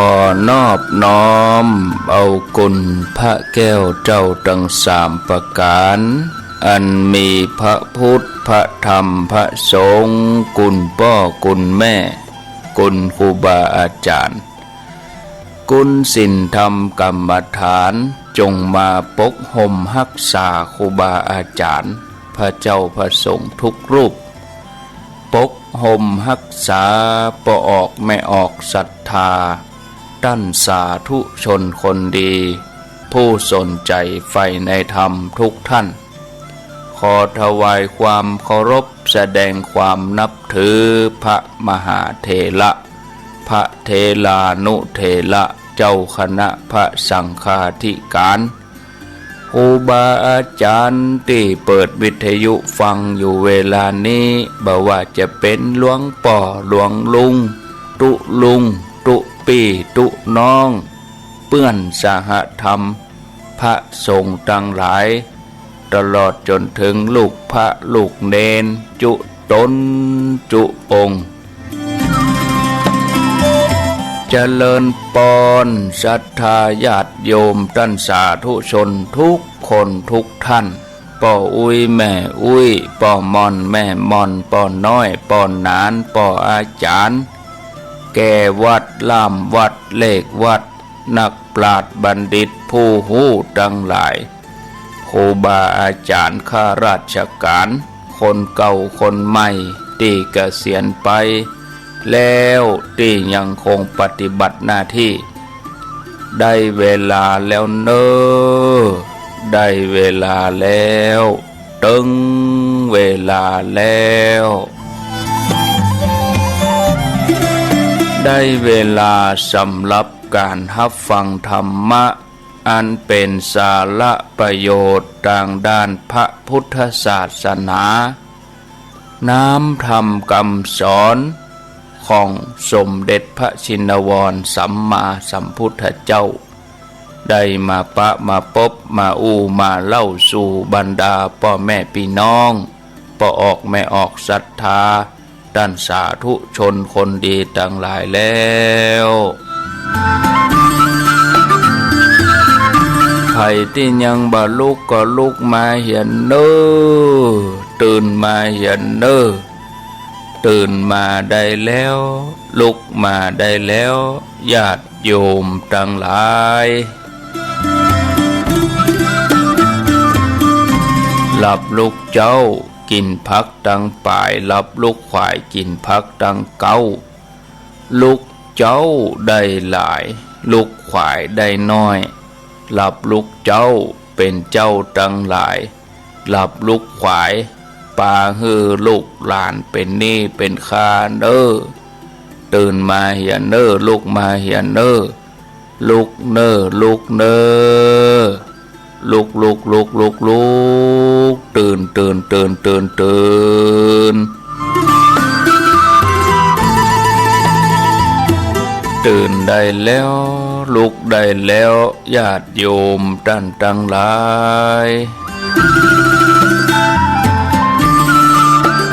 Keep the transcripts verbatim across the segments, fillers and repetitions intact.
ขอนอบน้อมเอาคุณพระแก้วเจ้าตังสามประก๋าน อันมีพระพุทธ พระธรรม พระสงฆ์ คุณป้อ คุณแม่ คุณครูบาอาจ๋ารย์ คุณศีลธรรมกรรมฐาน จงมาปกฮ่มฮักษาครูบาอาจ๋ารย์ พระเจ้าพระสงฆ์ทุกรูป ปกฮ่มฮักษาป้อออกแม่ออกศรัทธา ต้านสาธุชนคนดี ผู้สนใจ๋ใฝ่ในธรรมทุกท่าน ขอถวายความเคารพแสดงความนับถือพระมหาเถระ พระเถรานุเถระ เจ้าคณะพระสังฆาธิการ ครูบาอาจ๋ารย์ตี้เปิดวิทยุฟังอยู่เวลานี้ บ่ว่าจะเป๋นหลวงป้อ หลวงลุง ตุ๊ลุง ตุ๊ปี้ ตุ๊น้อง เปื้อนสหธรรม พระสงฆ์ตังหลาย ตลอดจ๋นเถิงลูกพระลูกเณร จุต๋นจุองค์ เจริญปอน ศรัทธาญาติโยมต้านสาธุชนทุกคนทุกท่าน ป้ออุ๊ยแม่อุ๊ย ป้อม่อนแม่ม่อน ป้อน้อยป้อหนาน ป้ออาจ๋ารย์ แก่วัด ล่ามวัด เลขวัด นักปราชญ์บัณฑิตผู้ฮู้ตังหลาย ครูบาอาจ๋ารย์ข้าราชก๋าน คนเก่าคนใหม่ตี้เกษียณไปแล้ว ตี้ยังคงปฏิบัติหน้าตี้ ได้เวลาแล้วเน่อ ได้เวลาแล้ว เถิงเวลาแล้ว ได้เวลาสำหรับก๋านฮับฟังธรรมะ อันเป๋นสาระประโยชน์ตางด้านพระพุทธศาสนา น้ำธรรมกำสอนของสมเด็จพระชินวรสัมมาสัมพุทธเจ้า ได้มาปะมาปบมาอู้มาเล่าสู่บรรดาป้อแม่ปี้น้อง ป้อออกแม่ออกศรัทธา ต้านสาธุชนคนดีตังหลายแล้ว ใผตี้ยังบ่ลุกก็ลุกมาเหียเน่อ ตื่นมาเหียเน่อ ตื่นมาได้แล้ว ลุกมาได้แล้ว ญาติโยมตังหลาย หลับลุกเจ๊า กิ๋นผักตังป๋าย หลับลุกขวาย กิ๋นผักตังเก๊า ลุกเจ๊าได้หลาย ลุกขวายได้น้อย หลับลุกเจ๊า เป๋นเจ้าตังหลาย หลับลุกขวาย ปาหื้อลูกหลานเป๋นหนี้เป๋นค่าเน่อ ตื่นมาเหียเน่อ ลุกมาเหียเน่อ ลุกเน่อ ลุกเน่อ ลุก ลุก ลุก ลุก ลุก ตื่น ตื่น ตื่น ตื่น ตื่น ตื่นได้แล้ว ลุกได้แล้ว ญาติโยมต้านตังหลาย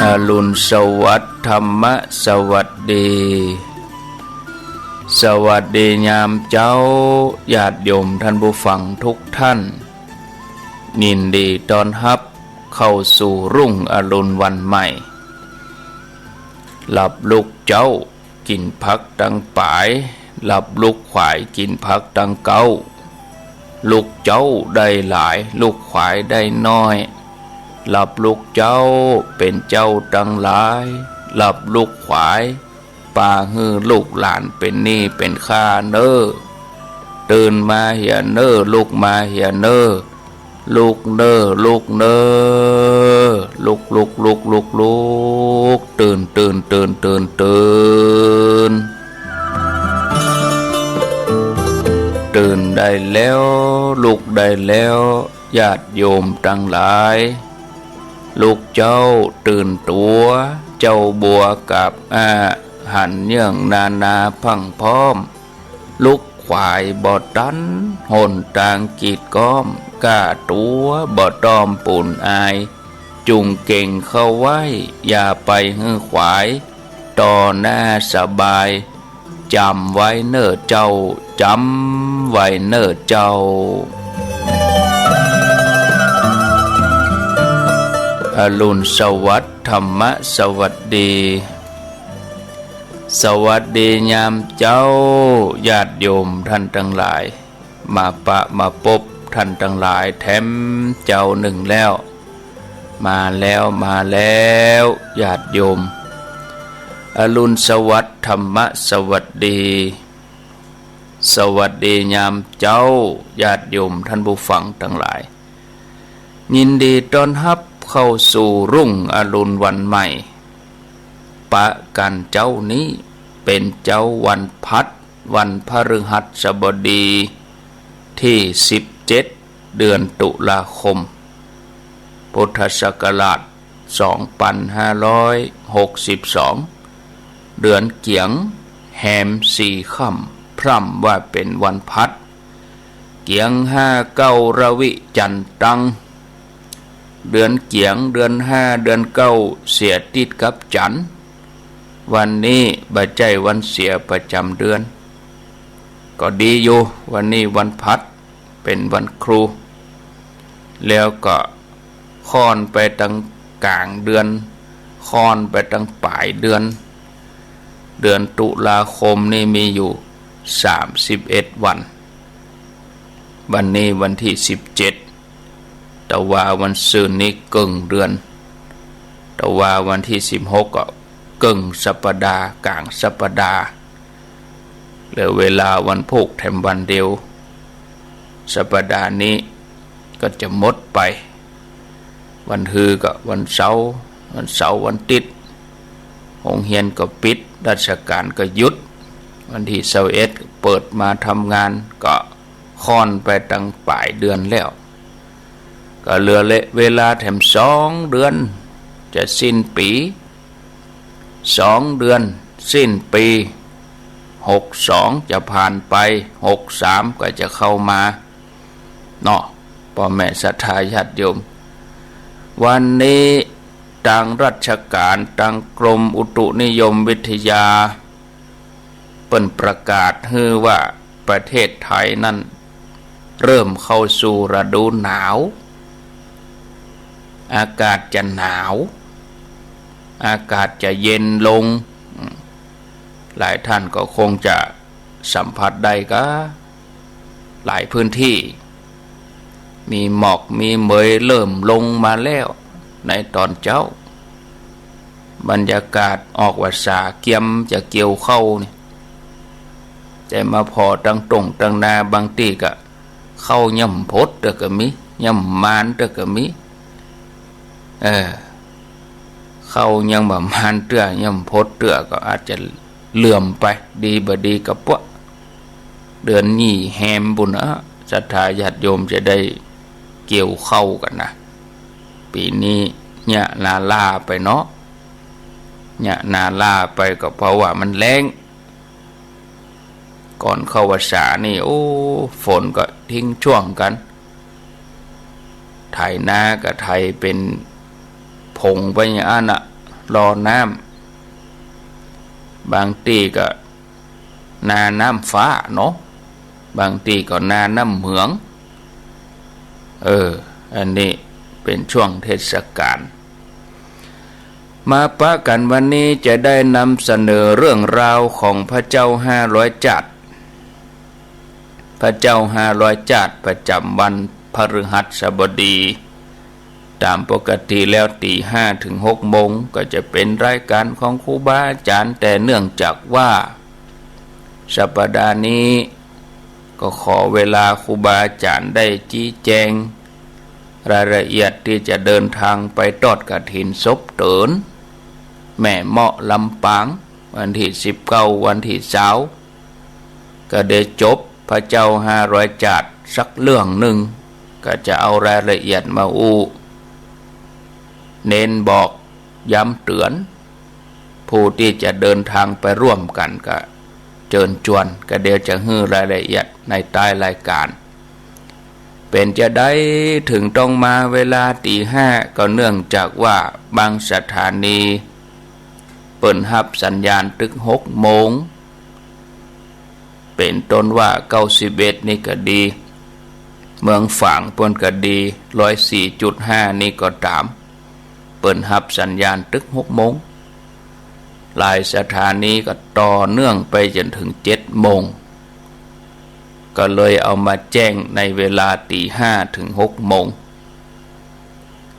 อรุณสวัสดิ์ ธรรมะสวัสดี สวัสดียามเจ๊า ญาติโยมต้านผู้ฟังทุกท่าน ยินดีต้อนฮับเข้าสู่รุ่งอรุณวันใหม่ หลับลุกเจ๊า กิ๋นผักตังป๋าย หลับลุกขวาย กิ๋นผักตังเก๊า ลุกเจ๊าได้หลาย ลุกขวายได้น้อย หลับลุกเจ๊า เป๋นเจ้าตังหลาย หลับลุกขวาย ปาหื้อลูกหลานเป๋นหนี้เป๋นค่าเน่อ ตื่นมาเหียเน่อ ลุกมาเหียเน่อ ลุกเน่อ ลุกเน่อ ลุก ลุก ลุก ลุก ลุก ตื่น ตื่น ตื่น ตื่น ตื่น ตื่นได้แล้ว ลุกได้แล้ว ญาติโยมตังหลาย ลุกเจ๊า ตื่นตั๋ว เจ๊าบัวกับอาหารเยื่องนานาพรั่งพร้อม ลุกขวายบ่ตัน หนตางกีดก๊อม ก้าตั๋วบ่ต้องปูนอาย จุ่งเก่งเข้าไว้ อย่าไปหื้อขวาย ต่อหน้าสบาย จ๋ำไว้เน่อเจ้า จ๋ำไว้เน่อเจ้า อรุณสวัสดิ์ ธรรมสวัสดี สวัสดียามเจ๊า ญาติโยมท่านตังหลาย มาปะมาปบท่านตังหลายแถมเจ๊านึ่งแล้ว มาแล้ว มาแล้ว ญาติโยม อรุณสวัสดิ์ ธรรมสวัสดี สวัสดียามเจ๊า ญาติโยมท่านผู้ฟังตังหลาย ยินดีต้อนฮับเข้าสู่รุ่งอรุณวันใหม่ ปะกั๋นเจ๊านี้เป๋นเจ๊าวันพัด วันพฤหัสบดี ตี้สิบเจ็ด เดือนตุลาคม พุทธศักราช สองปันห้าร้อยหกสิบสอง เดือนเกี๋ยง แฮมสี่ค่ำ พร่ำว่าเป๋นวันพัด เกี๋ยงห้าเก้าระวิจันตัง เดือนเกี๋ยง เดือนห้า เดือนเก้า เสียติดกับจันทร์ วันนี้บ่ใจ้วันเสียประจ๋ำเดือน ก็ดีอยู่ วันนี้วันพัด เป๋นวันครู แล้วก็ค่อนไปตังก๋างเดือน ค่อนไปตังป๋ายเดือน เดือนตุลาคมนี่มีอยู่สามสิบเอ็ดวัน วันนี้วันตี้สิบเจ็ด แต่ว่าวันซืนนี้เกิ่งเดือน แต่ว่าวันตี้สิบหกก็เกิ่งสัปดาห์ ก๋างสัปดาห์ เหลือเวลาวันพูกแถมวันเดียว สัปดาห์นี้ก็จะหมดไป วันฮือก็วันเสาร์ วันเสาร์วันติ๊ด โฮงเฮียนก็ปิด ราชก๋านก็หยุด วันตี้ซาวเอ็ดเปิดมาทำงาน ก็ค่อนไปตังป๋ายเดือนแล้ว ก็เหลือเวลาแถมสองเดือน จะสิ้นปี๋ สองเดือนสิ้นปี๋ หกสองจะผ่านไป หกสามก็จะเข้ามาเนาะ ป้อแม่ศรัทธาญาติโยม วันนี้ตางราชก๋าน ตางกรมอุตุนิยมวิทยา เปิ้นประกาศหื้อว่าประเทศไทยนั้นเริ่มเข้าสู่ฤดูหนาว อากาศจะหนาว อากาศจะเย็นลง หลายท่านก็คงจะสัมผัสได้กา หลายพื้นตี้ มีหมอกมีเหมยเริ่มลงมาแล้ว ในต๋อนเจ๊า บรรยากาศออกว่าสาเกียมจะเกี่ยวข้าวนี่ แต่มาผ่อตังต้งตังนา บางตี้ก็ข้าวยังบ่พดเตื้อก็มี ยังบ่มานเตื้อก็มี เออ ข้าวยังบ่มานเตื้อ ยังบ่พดเตื้อ ก็อาจจะเหลื่อมไป ดีบ่ดีก็ปะ เดือนยี่แฮมปู้นนะ ศรัทธาญาติโยมจะได้เกี่ยวข้าวกั๋นนะ ปี๋นี้เยียะนาล่าไปเนาะ เยียะนาล่าไปก็เพราะว่ามันแล้ง ก่อนเข้าพรรษานี่ โอ้ ฝนก็ทิ้งช่วงกั๋น ไถนาก็ไถเป๋นผงไปอย่างอั้นน่ะ รอน้ำ บางตี้ก็นาน้ำฟ้าเนาะ บางตี้ก็นาน้ำเหมือง เออ อันนี้เป๋นช่วงเทศกาล มาปะกั๋นวันนี้จะได้นำเสนอเรื่องราวของพระเจ้าห้าร้อยจาติ พระเจ้าห้าร้อยจาติประจ๋ำวันพฤหัสบดี ต๋ามปกติแล้วตี๋ห้าเถิงหกโมง ก็จะเป๋นรายก๋านของครูบาอาจ๋ารย์ แต่เนื่องจากว่าสัปดาห์นี้ก็ขอเวลาครูบาอาจ๋ารย์ได้ชี้แจงรายละเอียดตี้จะเดินตางไปทอดกฐินศพเติ๋น แม่เมาะลำปาง วันตี้สิบเก้า วันตี้ซาว ก็ได้จบพระเจ้าห้าร้อยจาติสักเรื่องนึ่ง ก็จะเอารายละเอียดมาอู้ เน้นบอกย้ำเตื๋อน ผู้ตี้จะเดินตางไปร่วมกั๋นก็เจิญจวน ก็เดี๋ยวจะหื้อรายละเอียดในต๊ายรายก๋าน เป๋นจาใดเถิงต้องมาเวลาตี๋ห้า ก็เนื่องจากว่าบางสถานีเปิ้นฮับสัญญาณตึกหกโมง เป๋นต้นว่า เก้าสิบเอ็ด นี่ก็ดี เมืองฝางเปิ้นก็ดี ร้อยสี่จุดห้า นี่ก็ต๋าม เปิ้นฮับสัญญาณตึกหกโมง หลายสถานีก็ต่อเนื่องไปจ๋นเถิงเจ็ดโมง ก็เลยเอามาแจ้งในเวลาตี๋ห้าเถิงหกโมง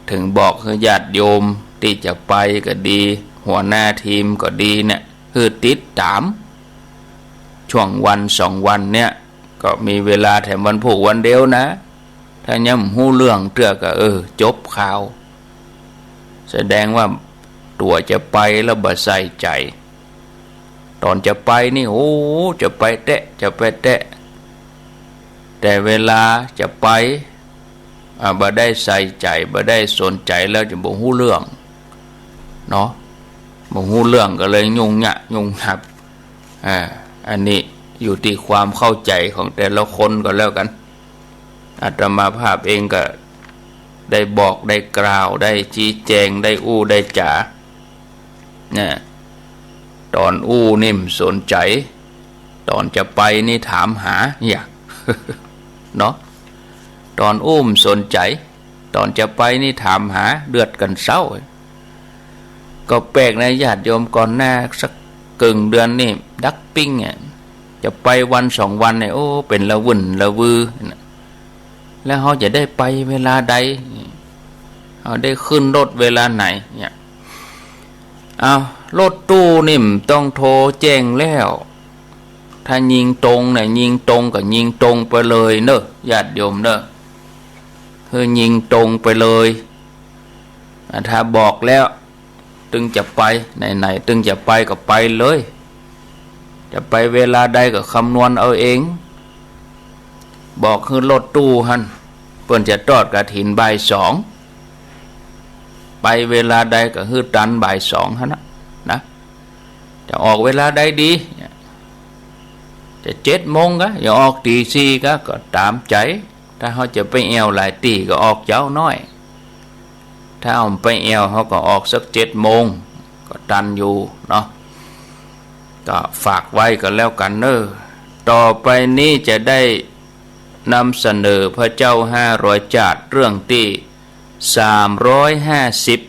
เถิงบอกหื้อญาติโยมตี้จะไปก็ดี หัวหน้าทีมก็ดีเนี่ย หื้อติดต๋าม ช่วงวันสองวันเนี่ย ก็มีเวลาแถมวันพูกวันเดียวนะ ถ้ายังบ่ฮู้เรื่องเตื้อก็ เออ จบข่าว แสดงว่าตั๋วจะไปแล้วบ่ใส่ใจ๋ ต๋อนจะไปนี่ โอ้ จะไปแต๊ จะไปแต๊ แต่เวลาจะไป อ่า บ่ได้ใส่ใจ๋ บ่ได้สนใจ๋แล้วจะบ่ฮู้เรื่องเนาะ บ่ฮู้เรื่องก็เลยยุ่งยากยุ่งยาก อ่า อันนี้อยู่ตี้ความเข้าใจ๋ของแต่ละคนก็แล้วกั๋น อาตมาภาพเองก็ได้บอกได้กล่าว ได้ชี้แจง ได้อู้ได้จ๋า นะ ต๋อนอู้นี่บ่สนใจ๋ ต๋อนจะไปนี่ถามหาเนี่ย เนาะ ต๋อนอู้บ่สนใจ๋ ต๋อนจะไปนี่ถามหา เดือดกั๋นเซ้า ก็แปลกนะญาติโยม ก่อนหน้าสักเกิ่งเดือนนี่ดักปิ้งเนี่ย จะไปวันสองวันเนี่ย โอ้ เป๋นละวุ่นละวือนะ แล้วเฮาจะได้ไปเวลาใด เฮาได้ขึ้นรถเวลาไหนเนี่ย เอา รถตู้นี่บ่ต้องโทรแจ้งแล้ว ถ้ายิงตรงเนี่ย ยิงตรงก็ยิงตรงไปเลยเนอะ ญาติโยมเนอะ คือยิงตรงไปเลย อ่ะ ถ้าบอกแล้ว ตึงจะไป ไหนๆ ตึงจะไปก็ไปเลย จะไปเวลาใดก็คำนวณเอาเอง บอกหื้อรถตู้หั้น เปิ้นจะทอดกฐินบ่ายสอง ไปเวลาใดก็หื้อตันบ่ายสองหั้นนะ นะ จะออกเวลาใดดี จะเจ็ดโมงกะ จะออกตี๋สี่กะ ก็ต๋ามใจ๋ ถ้าเฮาจะไปแอ่วหลายตี้ก็ออกเจ๊าน้อย ถ้าเฮาไปแอ่ว เฮาก็ออกสักเจ็ดโมง ก็ตันอยู่เนาะ ก็ฝากไว้ก็แล้วกั๋นเนอะ ต่อไปนี้จะได้นำเสนอพระเจ้าห้าร้อยจาติ เรื่องตี้สามร้อยห้าสิบ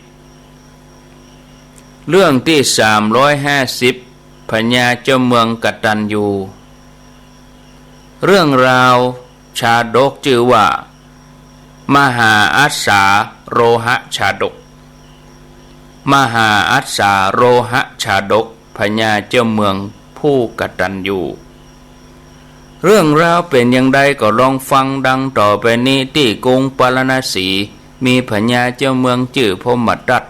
เรื่องตี้สามร้อยห้าสิบ พญาเจ้าเมืองกตัญญู เรื่องราวชาดกจื้อว่า มหาอัสสาโรหะชาดก มหาอัสสาโรหะชาดก พญาเจ้าเมืองผู้กตัญญู เรื่องราวเป๋นอย่างใดก็ลองฟังดังต่อไปนี้ ตี้กรุงปาราณสี มีพญาเจ้าเมืองจื้อพรหมทัต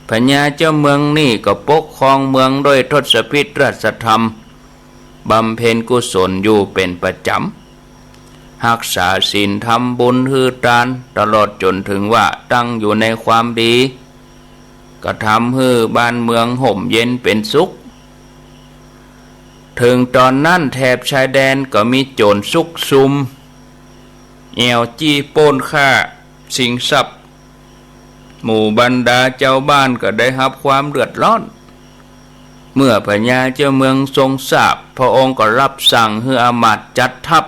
พญาเจ้าเมืองนี่ก็ปกครองเมืองด้วยทศพิธราชธรรม บำเพ็ญกุศลอยู่เป๋นประจ๋ำ ฮักษาศีล ทำบุญ หื้อตาน ตลอดจ๋นเถิงว่าตั้งอยู่ในความดี ก็ทำหื้อบ้านเมืองฮ่มเย็นเป๋นสุข เถิงต๋อนนั้นแถบชายแดนก็มีโจรซุกซุม แอ่วจี้ปล้นฆ่า ชิงทรัพย์ หมู่บรรดาจาวบ้านก็ได้ฮับความเดือดร้อน เมื่อพญาเจ้าเมืองทรงทราบ พระองค์ก็รับสั่งหื้ออำมาตย์จัดทัพ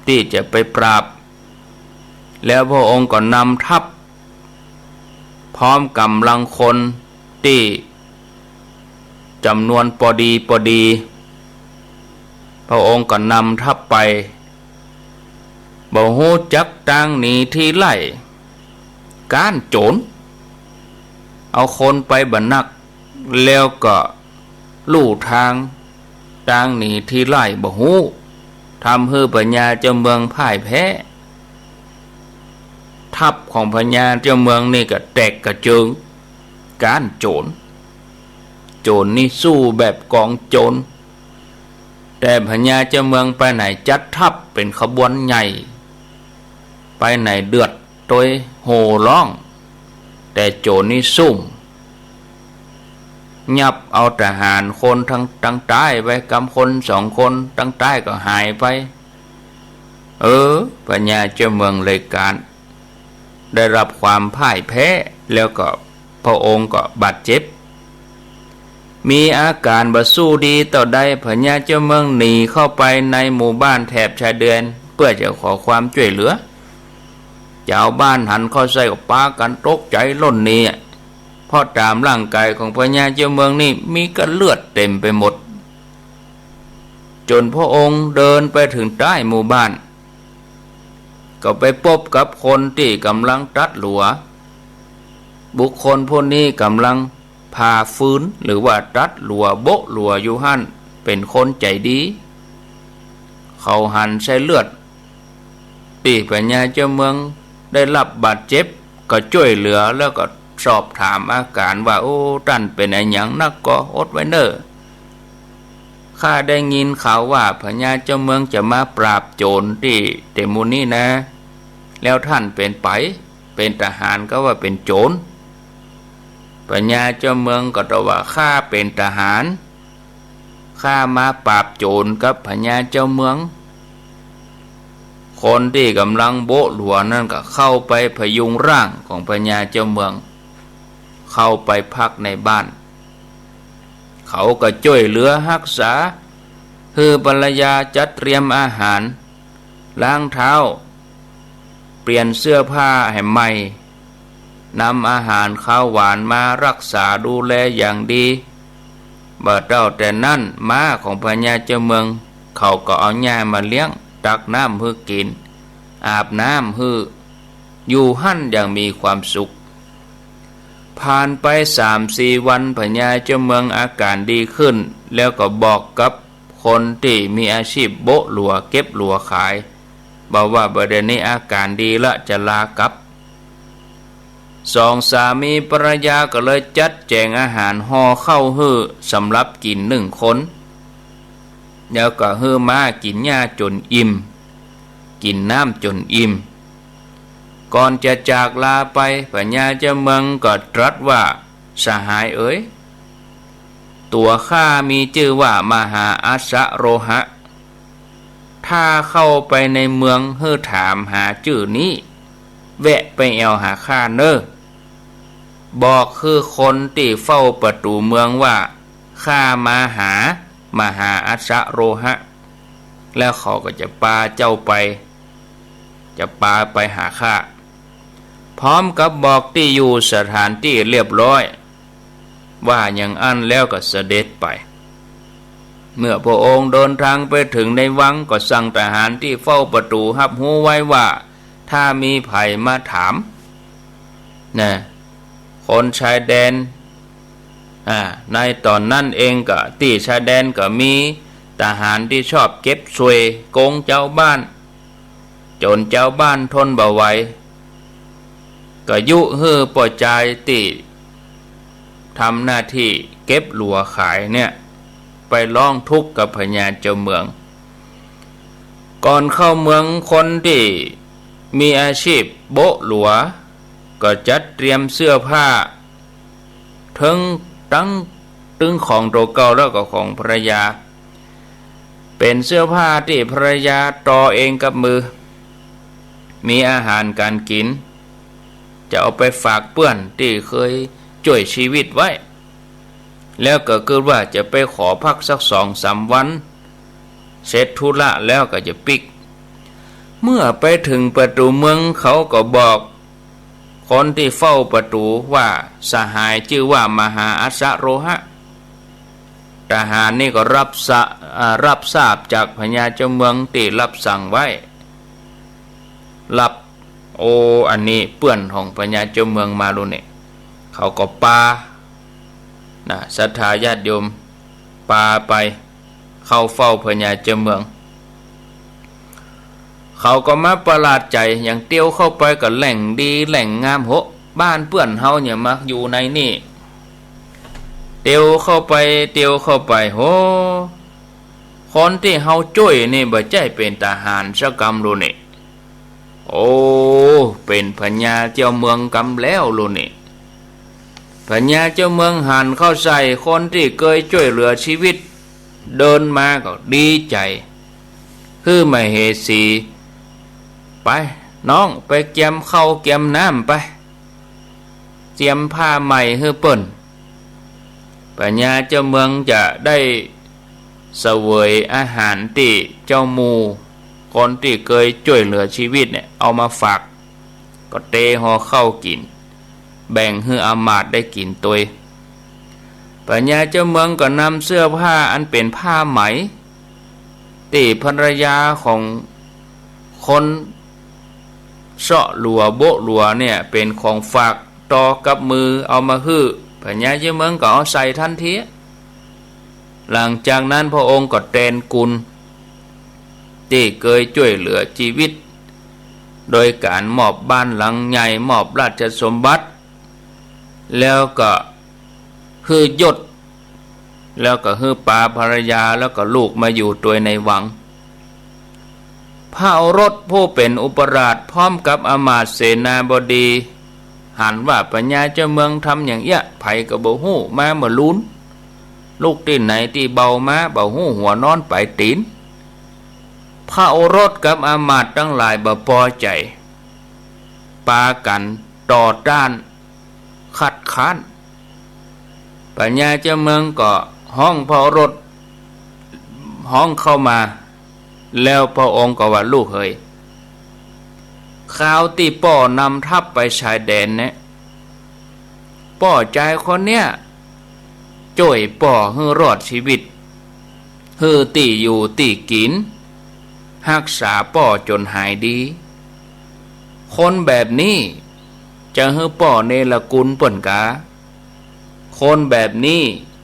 ตี้จะไปปราบ แล้วพระองค์ก็นำทัพ พร้อมก๋ำลังคนตี้จ๋ำนวนปอดีปอดี พระองค์ก็นำทัพไป บ่ฮู้จักตางหนีตี้ไล่ ก๊านโจร เอาคนไปบ่นัก แล้วก็ลู่ตาง ตางหนีตี้ไล่บ่ฮู้ ทำหื้อพญาเจ้าเมืองพ่ายแพ้ ทัพของพญาเจ้าเมืองนี่ก็แตกกระเจิง ก๊านโจร โจรนี่สู้แบบกองโจร แต่พญาเจ้าเมืองไปไหนจัดทัพเป๋นขบวนใหญ่ ไปไหนเดือดตวยโห่ฮ้อง แต่โจรนี่ซุ่ม ยับเอาทหารคนตัง ตังใต้ไป กำคนสองคนตังใต้ก็หายไป เออ พญาเจ้าเมืองเลยก๊าน ได้รับความพ่ายแพ้ แล้วก็พระองค์ก็บาดเจ็บ มีอาก๋านบ่สู้ดีเต้าใด พญาเจ้าเมืองหนีเข้าไปในหมู่บ้านแถบชายแดน เปื้อจะขอความจ้วยเหลือ จาวบ้านหันเข้าใส่ก็ปากั๋นตกใจ๋ล่นหนี เพราะต๋ามร่างก๋ายของพญาเจ้าเมืองนี่มีก้าเลือดเต๋มไปหมด จ๋นพระองค์เดินไปเถิงใต้หมู่บ้าน ก็ไปปบกับคนตี้ก่ำลังตัดหลัว บุคคลผู้นี้ก่ำลังผ่าฟืน หรือว่าตัดหลัวโบ๊ะหลัวอยู่หั้น เป๋นคนใจ๋ดี เขาหันใส่เลือดตี้พญาเจ้าเมืองได้รับบาดเจ็บ ก็จ้วยเหลือแล้วก็สอบถามอาก๋านว่า โอ้ ต้านเป๋นอะหยังนักก่อ อดไว้เน่อ ข้าได้ยินข่าวว่าพญาเจ้าเมืองจะมาปราบโจ๋รตี้เต๋หมู่นี้นา แล้วต้านเป๋นใผ เป๋นทหารก็ว่าเป๋นโจ๋ร พญาเจ้าเมืองก็ตอบว่า ข้าเป๋นทหาร ข้ามาปราบโจ๋รกับพญาเจ้าเมือง คนตี้ก่ำลังโบ๊ะหลัวนั้นก็เข้าไปพยุงร่างของพญาเจ้าเมือง เข้าไปพักในบ้าน เขาก็จ้วยเหลือฮักษา หื้อภรรยาจัดเตรียมอาหาร ล้างเท้า เปลี่ยนเสื้อผ้าหื้อใหม่ นำอาหารคาวหวานมาฮักษาดูแลอย่างดี บ่าเต้าแต่นั้น ม้าของพญาเจ้าเมือง เขาก็เอาหญ้ามาเลี้ยง ตักน้ำหื้อกิ๋น อาบน้ำหื้อ อยู่หั้นอย่างมีความสุข ผ่านไปสามสี่วัน พญาเจ้าเมืองอาก๋านดีขึ้น แล้วก็บอกกับคนตี้มีอาชีพโบ๊ะหลัวเก็บหลัวขาย บ่าว่าบ่าเดี่ยวนี้อาก๋านดีละ จะลากลับ สองสามีภรรยาก็เลยจัดแจ๋งอาหารห่อข้าวหื้อสำหรับกิ๋นหนึ่งคน แล้วก็หื้อม้ากิ๋นหญ้าจ๋นอิ่ม กิ๋นน้ำจ๋นอิ่ม ก่อนจะจากลาไป พญาเจ้าเมืองก็ตรัสว่า สหายเอ๋ย ตั๋วข้ามีจื้อว่ามหาอัสสะโรหะ ถ้าเข้าไปในเมืองหื้อถามหาจื้อนี้ แวะไปแอ่วหาข้าเน่อ บอกหื้อคนตี้เฝ้าประตู๋เมืองว่า ข้ามาหามหาอัสสะโรหะ แล้วเขาก็จะปาเจ้าไป จะปาไปหาข้า พร้อมกับบอกตี้อยู่สถานตี้เรียบร้อย ว่าอย่างอั้นแล้วก็เสด็จไป เมื่อพระองค์เดินทางไปเถิงในวัง ก็สั่งทหารตี้เฝ้าประตู๋ฮับฮู้ไว้ว่า ถ้ามีใผมาถาม นะ คนชายแดน อ่า ในต๋อนนั้นเองก็ตี้ชายแดนก็มีทหารตี้ชอบเก็บส่วยโกงจาวบ้าน จ๋นจาวบ้านทนบ่ไหว ก็ยุหื้อป้อจายตี้ทำหน้าตี้เก็บหลัวขายเนี่ย ไปร้องทุกข์กับพญาเจ้าเมือง ก่อนเข้าเมือง คนตี้มีอาชีพโบ๊ะหลัว ก็จัดเตรียมเสื้อผ้า ตึงตังตึงของตั๋วเก่าแล้วก็ของภรรยา เป๋นเสื้อผ้าตี้ภรรยาตอเองกับมือ มีอาหารก๋านกิ๋น จะเอาไปฝากเปื้อนตี้เคยจ้วยชีวิตไว้ แล้วก็กึ๊ดว่าจะไปขอพักสักสองสามวัน เสร็จธุระแล้วก็จะปิ๊ก เมื่อไปเถิงประตู๋เมือง เขาก็บอกคนตี้เฝ้าประตู๋ว่า สหายจื้อว่ามหาอัสสะโรหะ ทหารนี่ก็ฮับซะ อ่า ฮับทราบจากพญาเจ้าเมืองตี้ฮับสั่งไว้ ฮับ โอ้ อันนี้เปื้อนของพญาเจ้าเมืองมาลูกนี่ เขาก็ปา นะ ศรัทธาญาติโยม ปาไป เข้าเฝ้าพญาเจ้าเมือง เขาก็มาประหลาดใจ๋ อย่างเตียวเข้าไปก็แหล่งดีแหล่งงาม โห บ้านเปื้อนเฮาเนี่ยมาอยู่ในนี่ เตียวเข้าไป เตียวเข้าไป โห คนตี้เฮาจ้วยนี่บ่ใจ้เป๋นทหารสักกำลูกนี่ โอ้ เป๋นพญาเจ้าเมืองกำแล้วลูกนี่ พญาเจ้าเมืองหันเข้าใส่คนตี้เกยจ้วยเหลือชีวิต เดินมาก็ดีใจ๋ หื้อมเหสี ไป น้อง ไปเกียมข้าวเกียมน้ำไป เจียมผ้าใหม่หื้อเปิ้น พญาเจ้าเมืองจะได้เสวยอาหารตี้เจ้าหมู่คนตี้เกยจ้วยเหลือจีวิตเนี่ยเอามาฝาก ก็เตห่อข้าวกิ๋น แบ่งหื้ออามาตย์ได้กิ๋นตวย พญาเจ้าเมืองก็นำเสื้อผ้าอันเป๋นผ้าไหม ตี้ภรรยาของคนเซาะหลัวโบะหลัวเนี่ยเป๋นของฝากต่อกับมือเอามาหื้อ พญาเจ้าเมืองก็เอาใส่ทันที หลังจากนั้นพระองค์ก็แตนคุณตี้เกยจ้วยเหลือจีวิต โดยก๋านมอบบ้านหลังใหญ่ มอบราชสมบัติ แล้วก็หื้อยศ แล้วก็หื้อปาภรรยาแล้วก็ลูกมาอยู่ตวยในวัง พระโอรสผู้เป๋นอุปราชพร้อมกับอำมาตย์เสนาบดี หันว่าพญาเจ้าเมืองทำอย่างเอี้ย ใผก็บ่ฮู้ มาเมื่อลูน ลุกตี้ไหนตี้เบามา บ่ฮู้หัวนอนป๋ายตี๋น พระโอรสกับอำมาตย์ตังหลายบ่ปอใจ๋ ปากั๋นต่อต้าน คัดค้าน พญาเจ้าเมืองก็ฮ้องพระโอรส ฮ้องเข้ามา แล้วพระองค์ก็ว่า ลูกเหย คราวตี้ป้อนำทัพไปชายแดนเนี่ย ป้อจายคนเนี้ย จ้วยป้อหื้อรอดจีวิต หื้อตี้อยู่ตี้กิ๋น ฮักษาป้อจ๋นหายดี คนแบบนี้จะหื้อป้อเนรคุณเปิ้นกา คนแบบนี้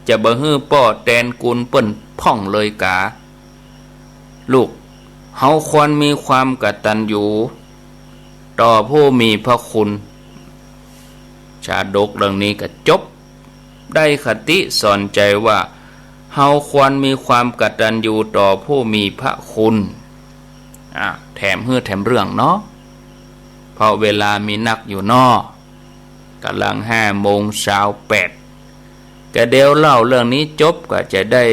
จะบ่หื้อป้อแตนคุณเปิ้นพ่องเลยกา ลูก เฮาควรมีความกตัญญูต่อผู้มีพระคุณ ชาดกเรื่องนี้ก็จบ ได้คติสอนใจ๋ว่า เฮาควรมีความกตัญญูต่อผู้มีพระคุณ อ่ะ แถมหื้อแถมเรื่องเนาะ เพราะเวลามีนักอยู่เนาะ ก่ำลังห้าโมงซาวแปด ก็เดี๋ยวเล่าเรื่องนี้จบก็จะได้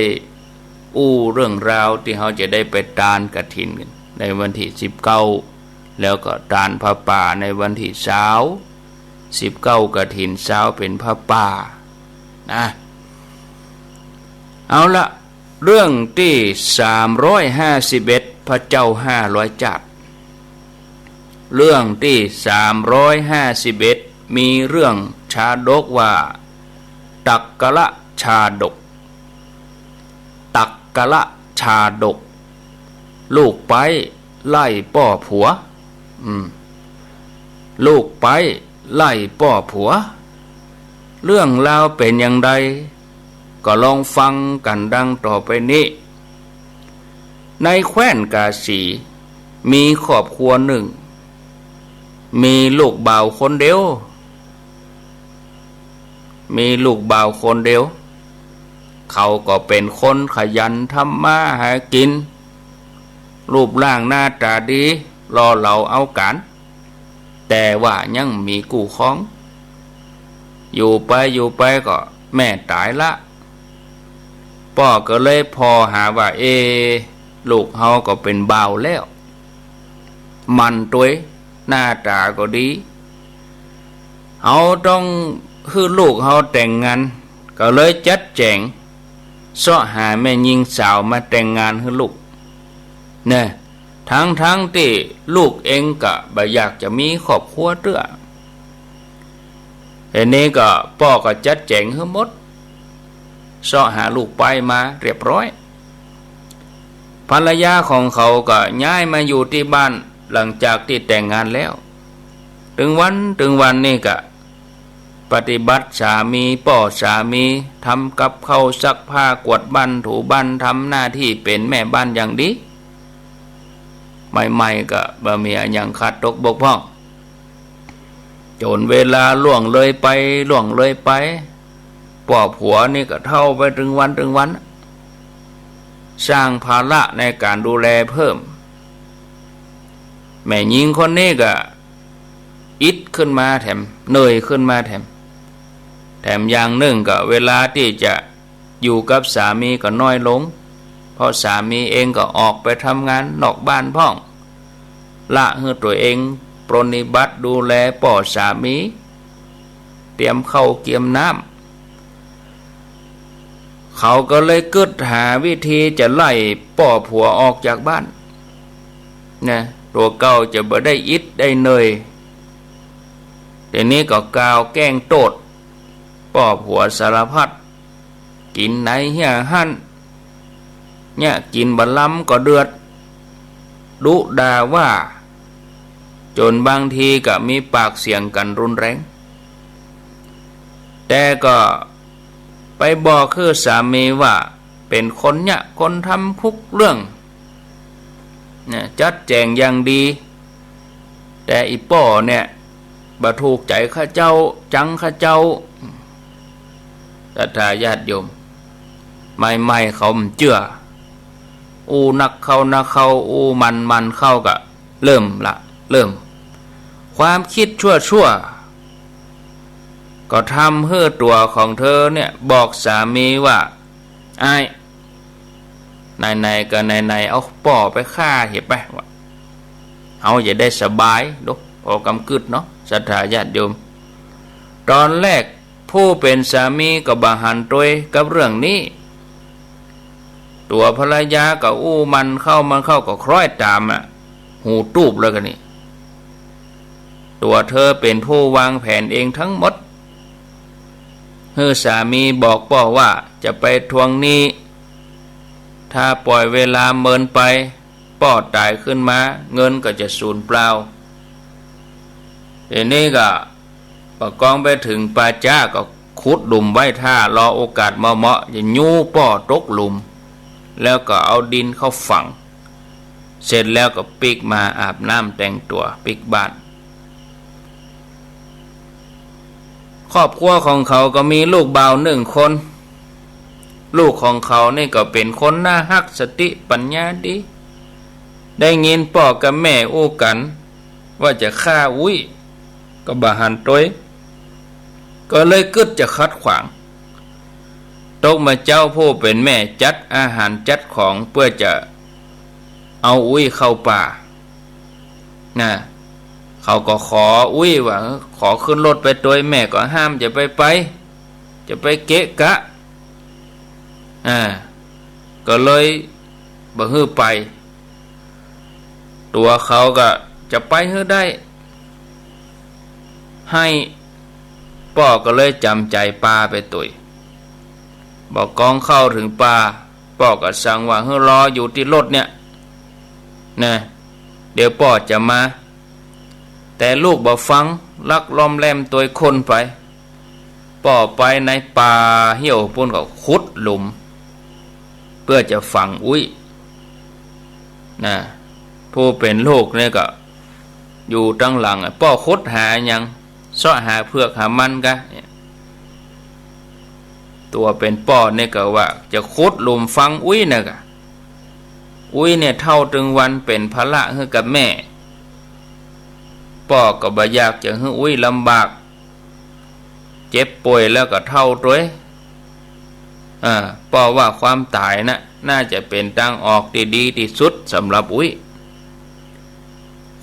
อู้เรื่องราวตี้เฮาจะได้ไปตานกฐินกั๋นในวันตี้สิบเก้า แล้วก็ตานผ้าป่าในวันตี้ซาว สิบเก้ากฐิน ซาวเป๋นผ้าป่านะ เอาละ เรื่องตี้สามร้อยห้าสิบเอ็ด พระเจ้าห้าร้อยจาติ เรื่องตี้สามร้อยห้าสิบเอ็ด มีเรื่องชาดกว่า ตักกะละชาดก ตักกะละชาดก ลูกใป๊ไล่ป้อผัว อืม ลูกใป๊ไล่ป้อผัว เรื่องราวเป๋นอย่างใด ก็ลองฟังกั๋นดังต่อไปนี้ ในแคว้นกาสี มีครอบครัวนึ่ง มีลูกบ่าวคนเดียว มีลูกบ่าวคนเดียว เขาก็เป๋นคนขยันทำมาหากิ๋น รูปร่างหน้าต๋าดี หล่อเหลาเอาก๋าน แต่ว่ายังมีกู้ครอง อยู่ไปอยู่ไปก็แม่ต๋ายละ ป้อก็เลยผ่อหาว่า เอ ลูกเฮาก็เป๋นบ่าวแล้ว หมั่นตวย หน้าต๋าก็ดี เฮาต้องหื้อลูกเฮาแต่งงาน ก็เลยจัดแจ๋ง เซาะหาแม่ญิงสาวมาแต่งงานหื้อลูก เนี่ย ทั้งๆ ตี้ลูกเองก็บ่อยากจะมีครอบครัวเตื้อ ทีนี้ก็ป้อก็จัดแจ๋งหื้อหมด เซาะหาลูกใป๊มาเรียบร้อย ภรรยาของเขาก็ย้ายมาอยู่ตี้บ้านหลังจากตี้แต่งงานแล้ว ตึงวันตึงวันนี่ก็ปฏิบัติสามี ป้อสามี ทำกับข้าว ซักผ้า กวาดบ้าน ถูบ้าน ทำหน้าตี้เป๋นแม่บ้านอย่างดี ใหม่ๆ ก็บ่มีอะหยังขาดตกบกพร่อง จ๋นเวลาล่วงเลยไป ล่วงเลยไป ป้อผัวนี่ก็เฒ่าไปตึงวันตึงวัน สร้างภาระในก๋านดูแลเพิ่ม แม่ญิงคนนี้ก็อิดขึ้นมาแถม เหนื่อยขึ้นมาแถม แถมอย่างนึ่งก็เวลาตี้จะ อยู่กับสามีก็น้อยลง เพราะสามีเองก็ออกไปทำงานนอกบ้านพ่อง ละหื้อตั๋วเองปรนนิบัติดูแลป้อสามี เตรียมข้าวเตรียมน้ำ เขาก็เลยกึ๊ดหาวิธีจะไล่ป้อผัวออกจากบ้าน นะ ตั๋วเก่าจะบ่ได้อิดได้เหนื่อย ทีนี้ก็กล่าวแก้งโต้ษป้อผัวสารพัด กิ๋นไหนเฮี้ยหั้น เยียะกิ๋นบ่ล้ำก็เดือด ดุด่าว่า จ๋นบางทีก็มีปากเสียงกั๋นรุนแรง แต่ก็ไปบอกหื้อสามีว่า เป๋นคนเยียะคนทำกู้เรื่อง เนี่ย จัดแจ๋งอย่างดี แต่อี่ป้อเนี่ย บ่ถูกใจ๋ข้าเจ้า จังข้าเจ้า ศรัทธาญาติโยม ใหม่ๆ เขาบ่เจื้อ อู้นักเข้านักเข้า อู้มันๆ เข้าก็เริ่มละ เริ่ม ความกึ๊ดชั่วๆ ก็ทำหื้อตั๋วของเธอเนี่ย บอกสามีว่า อ้าย ไหนๆ ก็ไหนๆ เอาป้อไปฆ่าเหียไป ว่า เฮาจะได้สบาย ดู พอกำกึ๊ดเนาะ ศรัทธาญาติโยม ต๋อนแรกผู้เป๋นสามีก็บ่หันตวยกับเรื่องนี้ ตั๋วภรรยาก็อู้มันเข้ามันเข้าก็คล้อยต๋ามอะ หูตูบเลยกั๋นนี่ ตั๋วเธอเป๋นผู้วางแผนเองตึงหมด หื้อสามีบอกป้อว่าจะไปทวงหนี้ ถ้าป่อยเวลาเมินไป ป้อต๋ายขึ้นมา เงินก็จะสูญเปล่า ทีนี้ก็ ปะกองไปเถิงป่าจ๊าก็ขุดหลุมไว้ท่า รอโอกาสเหมาะๆ จะยู้ป้อตกหลุม แล้วก็เอาดินเข้าฝัง เสร็จแล้วก็ปิ๊กมาอาบน้ำแต่งตั๋วปิ๊กบ้าน ครอบครัวของเขาก็มีลูกบ่าวหนึ่งคน ลูกของเขานี่ก็เป๋นคนน่าฮัก สติปัญญาดี ได้ยินป้อกับแม่อู้กั๋น ว่าจะฆ่าอุ๊ย ก็บ่หันตวย ก็เลยกึ๊ดจะขัดขวาง ตกมาเจ๊าผู้เป๋นแม่จัดอาหารจัดของเปื้อจะเอาอุ๊ยเข้าป่า นะ เขาก็ขออุ๊ยว่า ขอขึ้นรถไปตวย แม่ก็ห้ามจะไปไป จะไปเกะกะ อ่า ก็เลยบ่หื้อไป ตั๋วเขาก็จะไปหื้อได้ ไห้ ป้อก็เลยจ๋ำใจ๋ปาไปตวย บ่กองเข้าเถิงป่า ป้อก็สั่งว่าหื้อรออยู่ตี้รถเนี่ย นะ เดี๋ยวป้อจะมา แต่ลูกบ่ฟัง ลักล่อมแล่มตวยคนไป ป้อไปในป่าเฮี้ยวปู๊นก็ขุดหลุม เปื้อจะฝังอุ๊ย นะ ผู้เป๋นลูกเนี่ยก็อยู่ตังหลังอะ ป้อขุดหาหยัง เซาะหาเผือกหามันกะ ตั๋วเป๋นป้อเนี่ยก็ว่าจะขุดหลุมฝังอุ๊ยนะกะ อุ๊ยเนี่ยเฒ่าตึงวันเป๋นภาระหื้อกับแม่ ป้อก็บ่อยากจะหื้ออุ๊ยลำบาก เจ็บป่วยแล้วก็เฒ่าตวย อ่า ป้อว่าความต๋ายน่ะ น่าจะเป๋นตางออกตี้ดีตี้สุดสำหรับอุ๊ย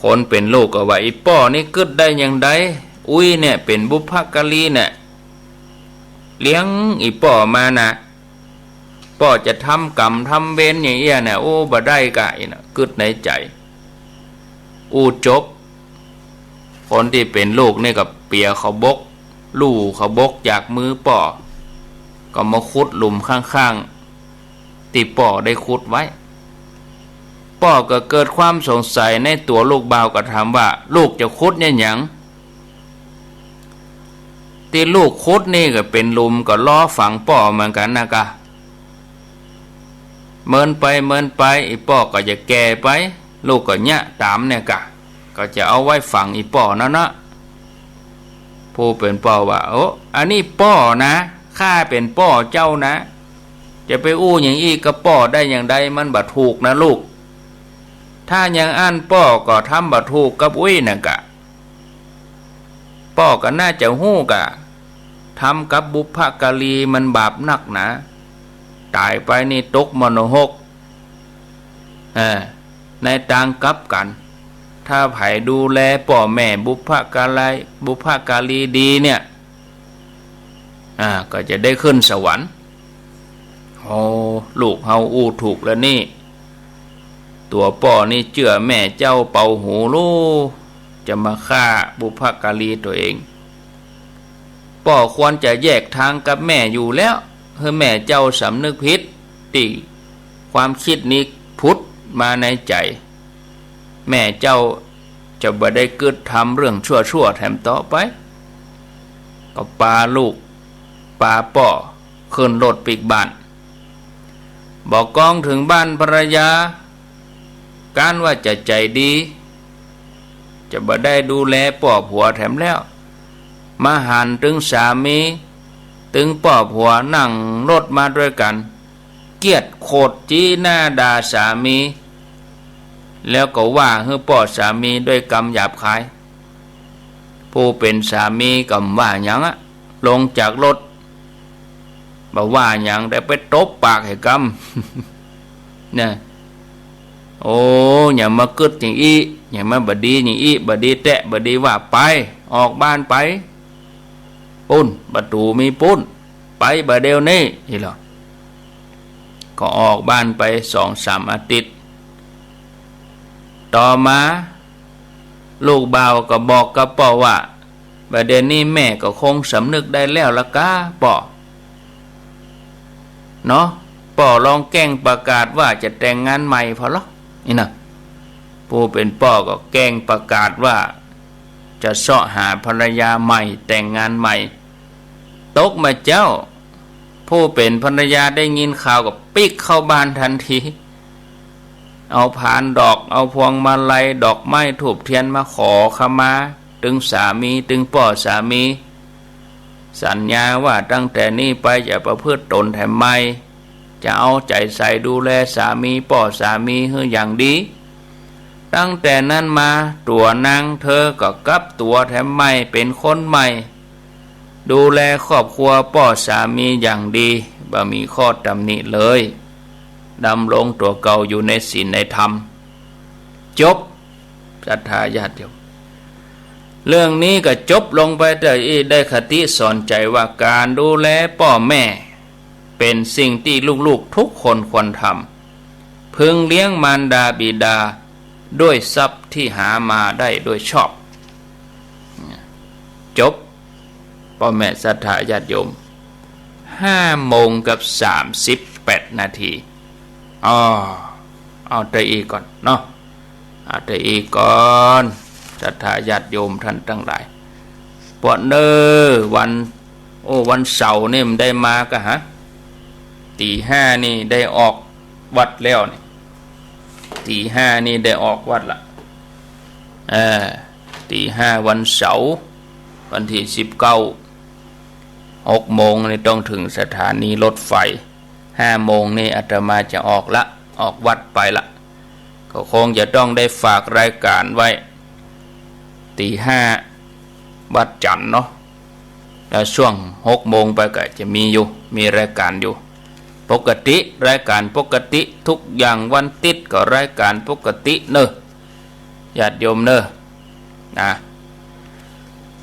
คนเป๋นลูกก็ว่า อี่ป้อนี่กึ๊ดได้อย่างใด อุ๊ยเนี่ยเป๋นบุพการีเนี่ย เลี้ยงอี่ป้อมานะ ป้อจะทำกรรมทำเวรอย่างเอี้ยน่ะ โอ้ บ่ได้กะ อี้น่ะ กึ๊ดในใจ๋ อู้จบ คนตี้เป๋นลูกนี่ก็เปียขาวบก ลู่ขาวบกจากมือป้อ ก็มาขุดหลุมข้างๆ ตี้ป้อได้ขุดไว้ ป้อก็เกิดความสงสัยในตั๋วลูกบ่าวก็ถามว่า ลูกจะขุดเนี่ยหยัง ตี้ลูกขุดนี่ก็เป๋นหลุมก็รอฝังป้อเหมือนกั๋นนะกะ เมินไปเมินไป อี่ป้อก็จะแก่ไป ลูกก็เยียะต๋ามเนี่ยกะ ก็จะเอาไว้ฝังอี่ป้อนั่นนะ ผู้เป๋นป้อว่า โอ้ อันนี้ป้อนะ ข้าเป๋นป้อเจ้านะ จะไปอู้อย่างอี้กับป้อได้อย่างใด มันบ่ถูกนะลูก ถ้าอย่างอั้นป้อก็ทำบ่ถูกกับอุ๊ยนะกะ ป้อก็น่าจะฮู้กะ ทำกับบุพการีมันบาปนักหนา ต๋ายไปนี่ตกมรณหก เออ ในตางกลับกั๋น ถ้าใผดูแลป้อแม่บุพการี บุพการีดีเนี่ย อ่า ก็จะได้ขึ้นสวรรค์ โอ้ ลูกเฮาอู้ถูกแล้วนี่ ตั๋วป้อนี่เจื้อแม่เจ้าเป่าหูลู จะมาฆ่าบุพการีตั๋วเอง ป้อควรจะแยกตางกับแม่อยู่แล้ว หื้อแม่เจ้าสำนึกผิด ตี้ความกึ๊ดนี้ผุดมาในใจ๋ แม่เจ้าจะบ่ได้กึ๊ดทำเรื่องชั่วๆ แถมต่อไป ก็ปาลูก ปาป้อ ขึ้นรถปิ๊กบ้าน บ่ากองเถิงบ้านภรรยา ก๊านว่าจะใจ๋ดี จะบ่ได้ดูแลป้อผัวแถมแล้ว มาหันตึงสามี ตึงป้อผัวนั่งรถมาตวยกั๋น เกียดโขด จี๊หน้าด่าสามี แล้วก็ว่าหื้อป้อสามีตวยกำหยาบคาย ผู้เป๋นสามีก็บ่ว่าหยังอะ ลงจากรถ บ่ว่าหยัง แต่ไปตบปากหื้อกำ เนี่ย โอ้ อย่ามากึ๊ดอย่างอี้ อย่ามาบ่ดีอย่างอี้ บ่ดีแต๊ บ่ดีว่า ไป ออกบ้านไป ปู๊น ประตู๋มีปู๊น ไปบ่าเดี่ยวนี้ อี้เหรอ ก็ออกบ้านไปสองสามอาทิตย์ ต่อมา ลูกบ่าวก็บอกกับป้อว่า บ่าเดี่ยวนี้แม่ก็คงสำนึกได้แล้วละก๊าป้อ เนาะ ป้อลองแกล้งประกาศว่าจะแต่งงานใหม่พอลอ อี้นะ ผู้เป๋นป้อก็แกล้งประกาศว่า จะเซาะหาภรรยาใหม่ แต่งงานใหม่ ตกมาเจ๊า ผู้เป๋นภรรยาได้ยินข่าวก็ปิ๊กเข้าบ้านตันที เอาพานดอก เอาพวงมาลัย ดอกไม้ธูปเตียนมาขอขมา ตึงสามี ตึงป้อสามี สัญญาว่าตั้งแต่นี้ไปจะประพฤติตนแถมใหม่ จะเอาใจ๋ใส่ดูแลสามี ป้อสามีหื้ออย่างดี ตั้งแต่นั้นมาตั๋วนางเธอก็กลับตั๋วแถมใหม่ เป๋นคนใหม่ ดูแลครอบครัวป้อสามีอย่างดี บ่มีข้อตำหนิเลย ดำรงตั๋วเก่าอยู่ในศีลในธรรม จบ ศรัทธาญาติโยม เรื่องนี้ก็จบลงไปเต้าอี้ ได้คติสอนใจ๋ว่าก๋านดูแลป้อแม่ เป๋นสิ่งตี้ลูกๆ ทุกคนควรทำ พึงเลี้ยงมารดาบิดาด้วยทรัพย์ที่หามาได้โดยชอบ จบ ป้อแม่ศรัทธาญาติโยม ห้าโมงกับสามสิบแปดนาที อ้อ เอาเต้าอี้ก่อนเนาะ เอาเต้าอี้ก่อน ศรัทธาญาติโยมต้านตังหลาย ปวดเน้อ วัน โอ้ วันเสาร์นี่มันได้มาก่ะฮะ ตี๋ห้านี่ได้ออกวัดแล้วนี่ ตี๋ห้านี่ได้ออกวัดละ เออ ตี๋ห้าวันเสาร์ วันตี้สิบเก้า หกโมงนี่ต้องเถิงสถานีรถไฟ ห้าโมงนี่อาตมาจะออกละ ออกวัดไปละ ก็คงจะต้องได้ฝากรายก๋านไว้ ตี๋ห้า วันจันทร์เนาะ แล้วช่วงหกโมงไปก็จะมีอยู่ มีรายก๋านอยู่ ปกติ รายก๋านปกติทุกอย่าง วันติ๊ดก็รายก๋านปกติเน้อ ญาติโยมเน้อ นะ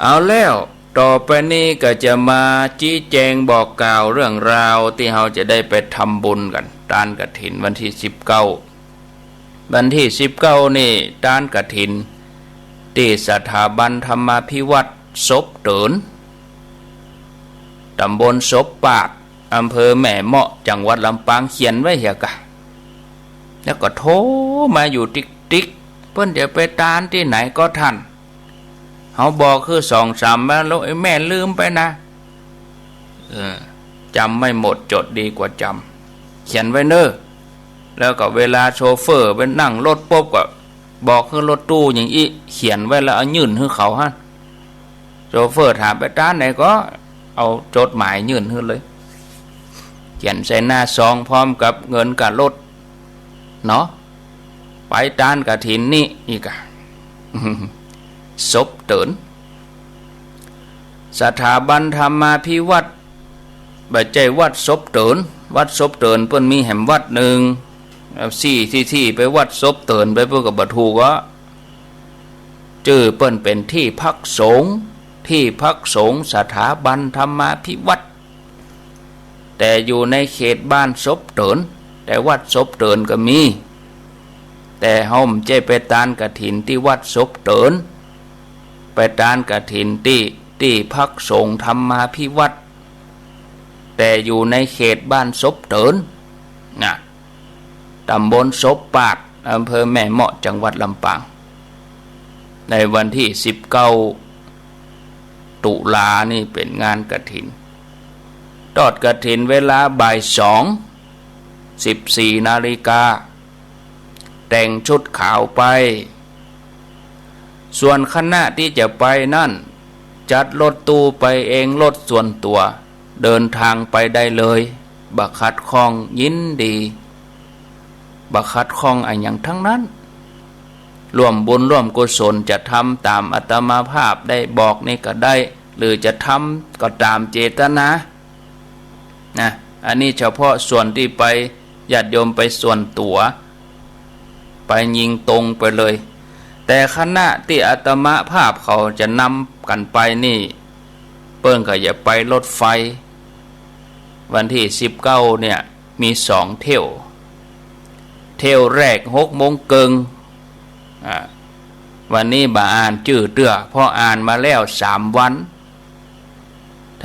เอาแล้ว ต่อไปนี้ก็จะมาชี้แจ๋งบอกกล่าวเรื่องราวตี้เฮาจะได้ไปทำบุญกั๋น ตานกฐินวันตี้สิบเก้า วันตี้สิบเก้านี่ตานกฐินตี้สถาบันธรรมาภิวัตน์ศพเติ๋น ต๋ำบลศพปาด อำเภอแม่เมาะ จังหวัดลำปาง เขียนไว้เหียก่ะ แล้วก็โทรมาอยู่ติ๊กๆ เปิ้นจะไปตานตี้ไหนก็ท่าน เฮาบอกคือสองสามมาแล้ว ไอ้แม่ลืมไปนะ เออ จ๋ำไม่หมดจดดีกว่าจ๋ำ เขียนไว้เน้อ แล้วก็เวลาโชเฟอร์ไปนั่งรถปุ๊บก็บอกคือรถตู้อย่างอี้ เขียนไว้แล้วเอายื่นหื้อเขาหั้น โชเฟอร์ถามไปตานไหนก็เอาจดหมายยื่นหื้อเลย เขียนใส่หน้าซองพร้อมกับเงินกับรถ เนาะ ไปตานกฐินนี่อีกอะ ศพเติ๋น สถาบันธรรมาภิวัตน์ บ่ใจ้วัดศพเติ๋น วัดศพเติ๋นเปิ้นมีแหมวัดนึ่ง ซี้ๆ ไปวัดศพเติ๋นไปเปิ้นก็บ่ถูกอะ จื้อเปิ้นเป๋นตี้พักสงฆ์ ตี้พักสงฆ์สถาบันธรรมาภิวัตน์ แต แต่อยู่ในเขตบ้านศพเติ๋น แต่วัดศพเติ๋นก็มี แต่เฮาบ่ใจ้ไปตานกฐินตี้วัดศพเติ๋น ไปตานกฐินตี้ ตี้พักสงฆ์ธรรมาภิวัฒน์ แต่อยู่ในเขตบ้านศพเติ๋น นะ ตำบลศพปาด อำเภอแม่เมาะ จังหวัดลำปาง ในวันตี้สิบเก้า ตุลานี่เป๋นงานกฐิน ทอดกฐินเวลาบ่ายสอง สิบสี่นาฬิกา แต่งชุดขาวไป ส่วนคณะตี้จะไปนั้น จัดรถตู้ไปเอง รถส่วนตั๋ว เดินทางไปได้เลย บ่ขัดข้อง ยินดี บ่ขัดข้องอะหยังตังนั้น ร่วมบุญร่วมกุศล จะทำต๋ามอาตมาภาพได้บอกนี่ก็ได้ หรือจะทำก็ต๋ามเจตนา นะ อันนี้เฉพาะส่วนตี้ไป ญาติโยมไปส่วนตั๋ว ไปยิงตรงไปเลย แต่คณะตี้อาตมาภาพเขาจะนำกั๋นไปนี่ เปิ้นก็จะไปรถไฟ วันตี้สิบเก้าเนี่ย มีสองเที่ยว เที่ยวแรกหกโมงเกิ่ง อ่า วันนี้บ่อ่านจื้อเตื้อ เพราะอ่านมาแล้วสามวัน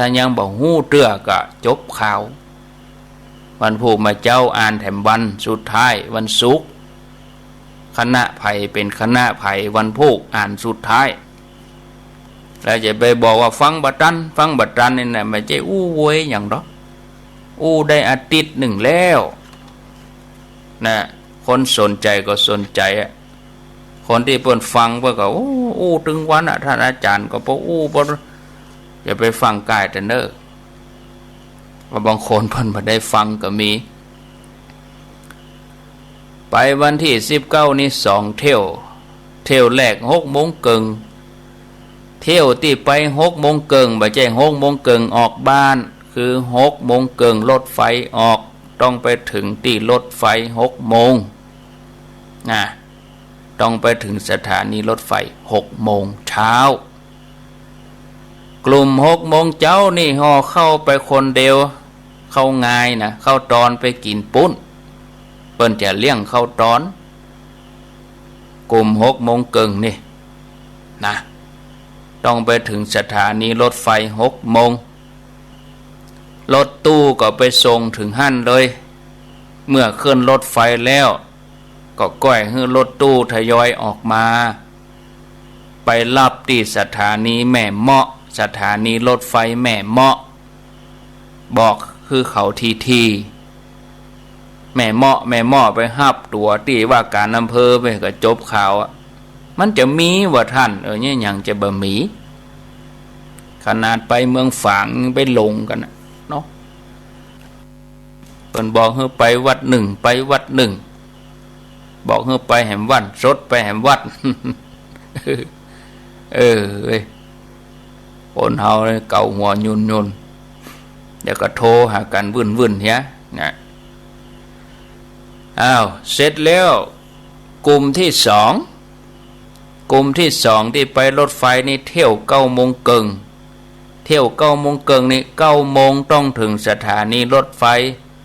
ถ้ายังบ่ฮู้เตื้อก็จบข่าว วันพูกมาเจ๊าอ่านแถมวันสุดท้าย วันศุกร์ คณะใผเป๋นคณะใผ วันพูกอ่านสุดท้าย แล้วจะไปบอกว่าฟังบ่ตัน ฟังบ่ตันนี่นะ บ่ใจ้อู้โวยหยังดอก อู้ได้อาทิตย์นึ่งแล้ว นะ คนสนใจ๋ก็สนใจ๋อะ คนตี้เปิ้นฟังเปิ้นก็ โอ้ อู้ตึงวันอะ ต้านอาจ๋ารย์ก็ปออู้ปอ อย่าไปฟังก้ายเต๊อะเน่อ ว่าบางคนเปิ้นบ่ได้ฟังก็มี ไปวันตี้สิบเก้านี่สองเที่ยว เที่ยวแรกหกโมงเกิ่ง เที่ยวตี้ไปหกโมงเกิ่ง บ่ใจ้หกโมงเกิ่งออกบ้าน คือหกโมงเกิ่งรถไฟออก ต้องไปเถิงตี้รถไฟหกโมง นะ ต้องไปเถิงสถานีรถไฟหกโมงเจ๊า กลุ่มหกโมงเจ๊านี่ห่อข้าวไปคนเดียว ข้าวงายนะ ข้าวตอนไปกิ๋นปู๊น เปิ้นจะเลี้ยงข้าวตอน กลุ่มหกโมงเกิ่งนี่นะ ต้องไปเถิงสถานีรถไฟหกโมง รถตู้ก็ไปส่งเถิงหั้นเลย เมื่อขึ้นรถไฟแล้ว ก็ก้อยหื้อรถตู้ทยอยออกมา ไปฮับตี้สถานีแม่เมาะ สถานีรถไฟแม่เมาะ บอกหื้อเขาทีๆ แม่เมาะ แม่เมาะ ไปฮับตั๋วตี้ว่าก๋านอำเภอไปก็จบข่าวอะ มันจะมีวะต้าน เออ เนี่ยยังจะบ่มี ขนาดไปเมืองฝางยังไปหลงกั๋นน่ะเนาะ เปิ้นบอกหื้อไปวัดนึ่ง ไปวัดนึ่ง บอกหื้อไปแหมวัด สดไปแหมวัด เออเว้ย คนเฮาเนี่ยเกาหัวหยุ่นๆ เดี๋ยวก็โทรหากั๋นวุ่นๆ เหีย นะ อ้าว เสร็จแล้ว กลุ่มตี้สอง กลุ่มตี้สองตี้ไปรถไฟนี่เที่ยวเก้าโมงเกิ่ง เที่ยวเก้าโมงเกิ่งนี่ เก้าโมงต้องเถิงสถานีรถไฟ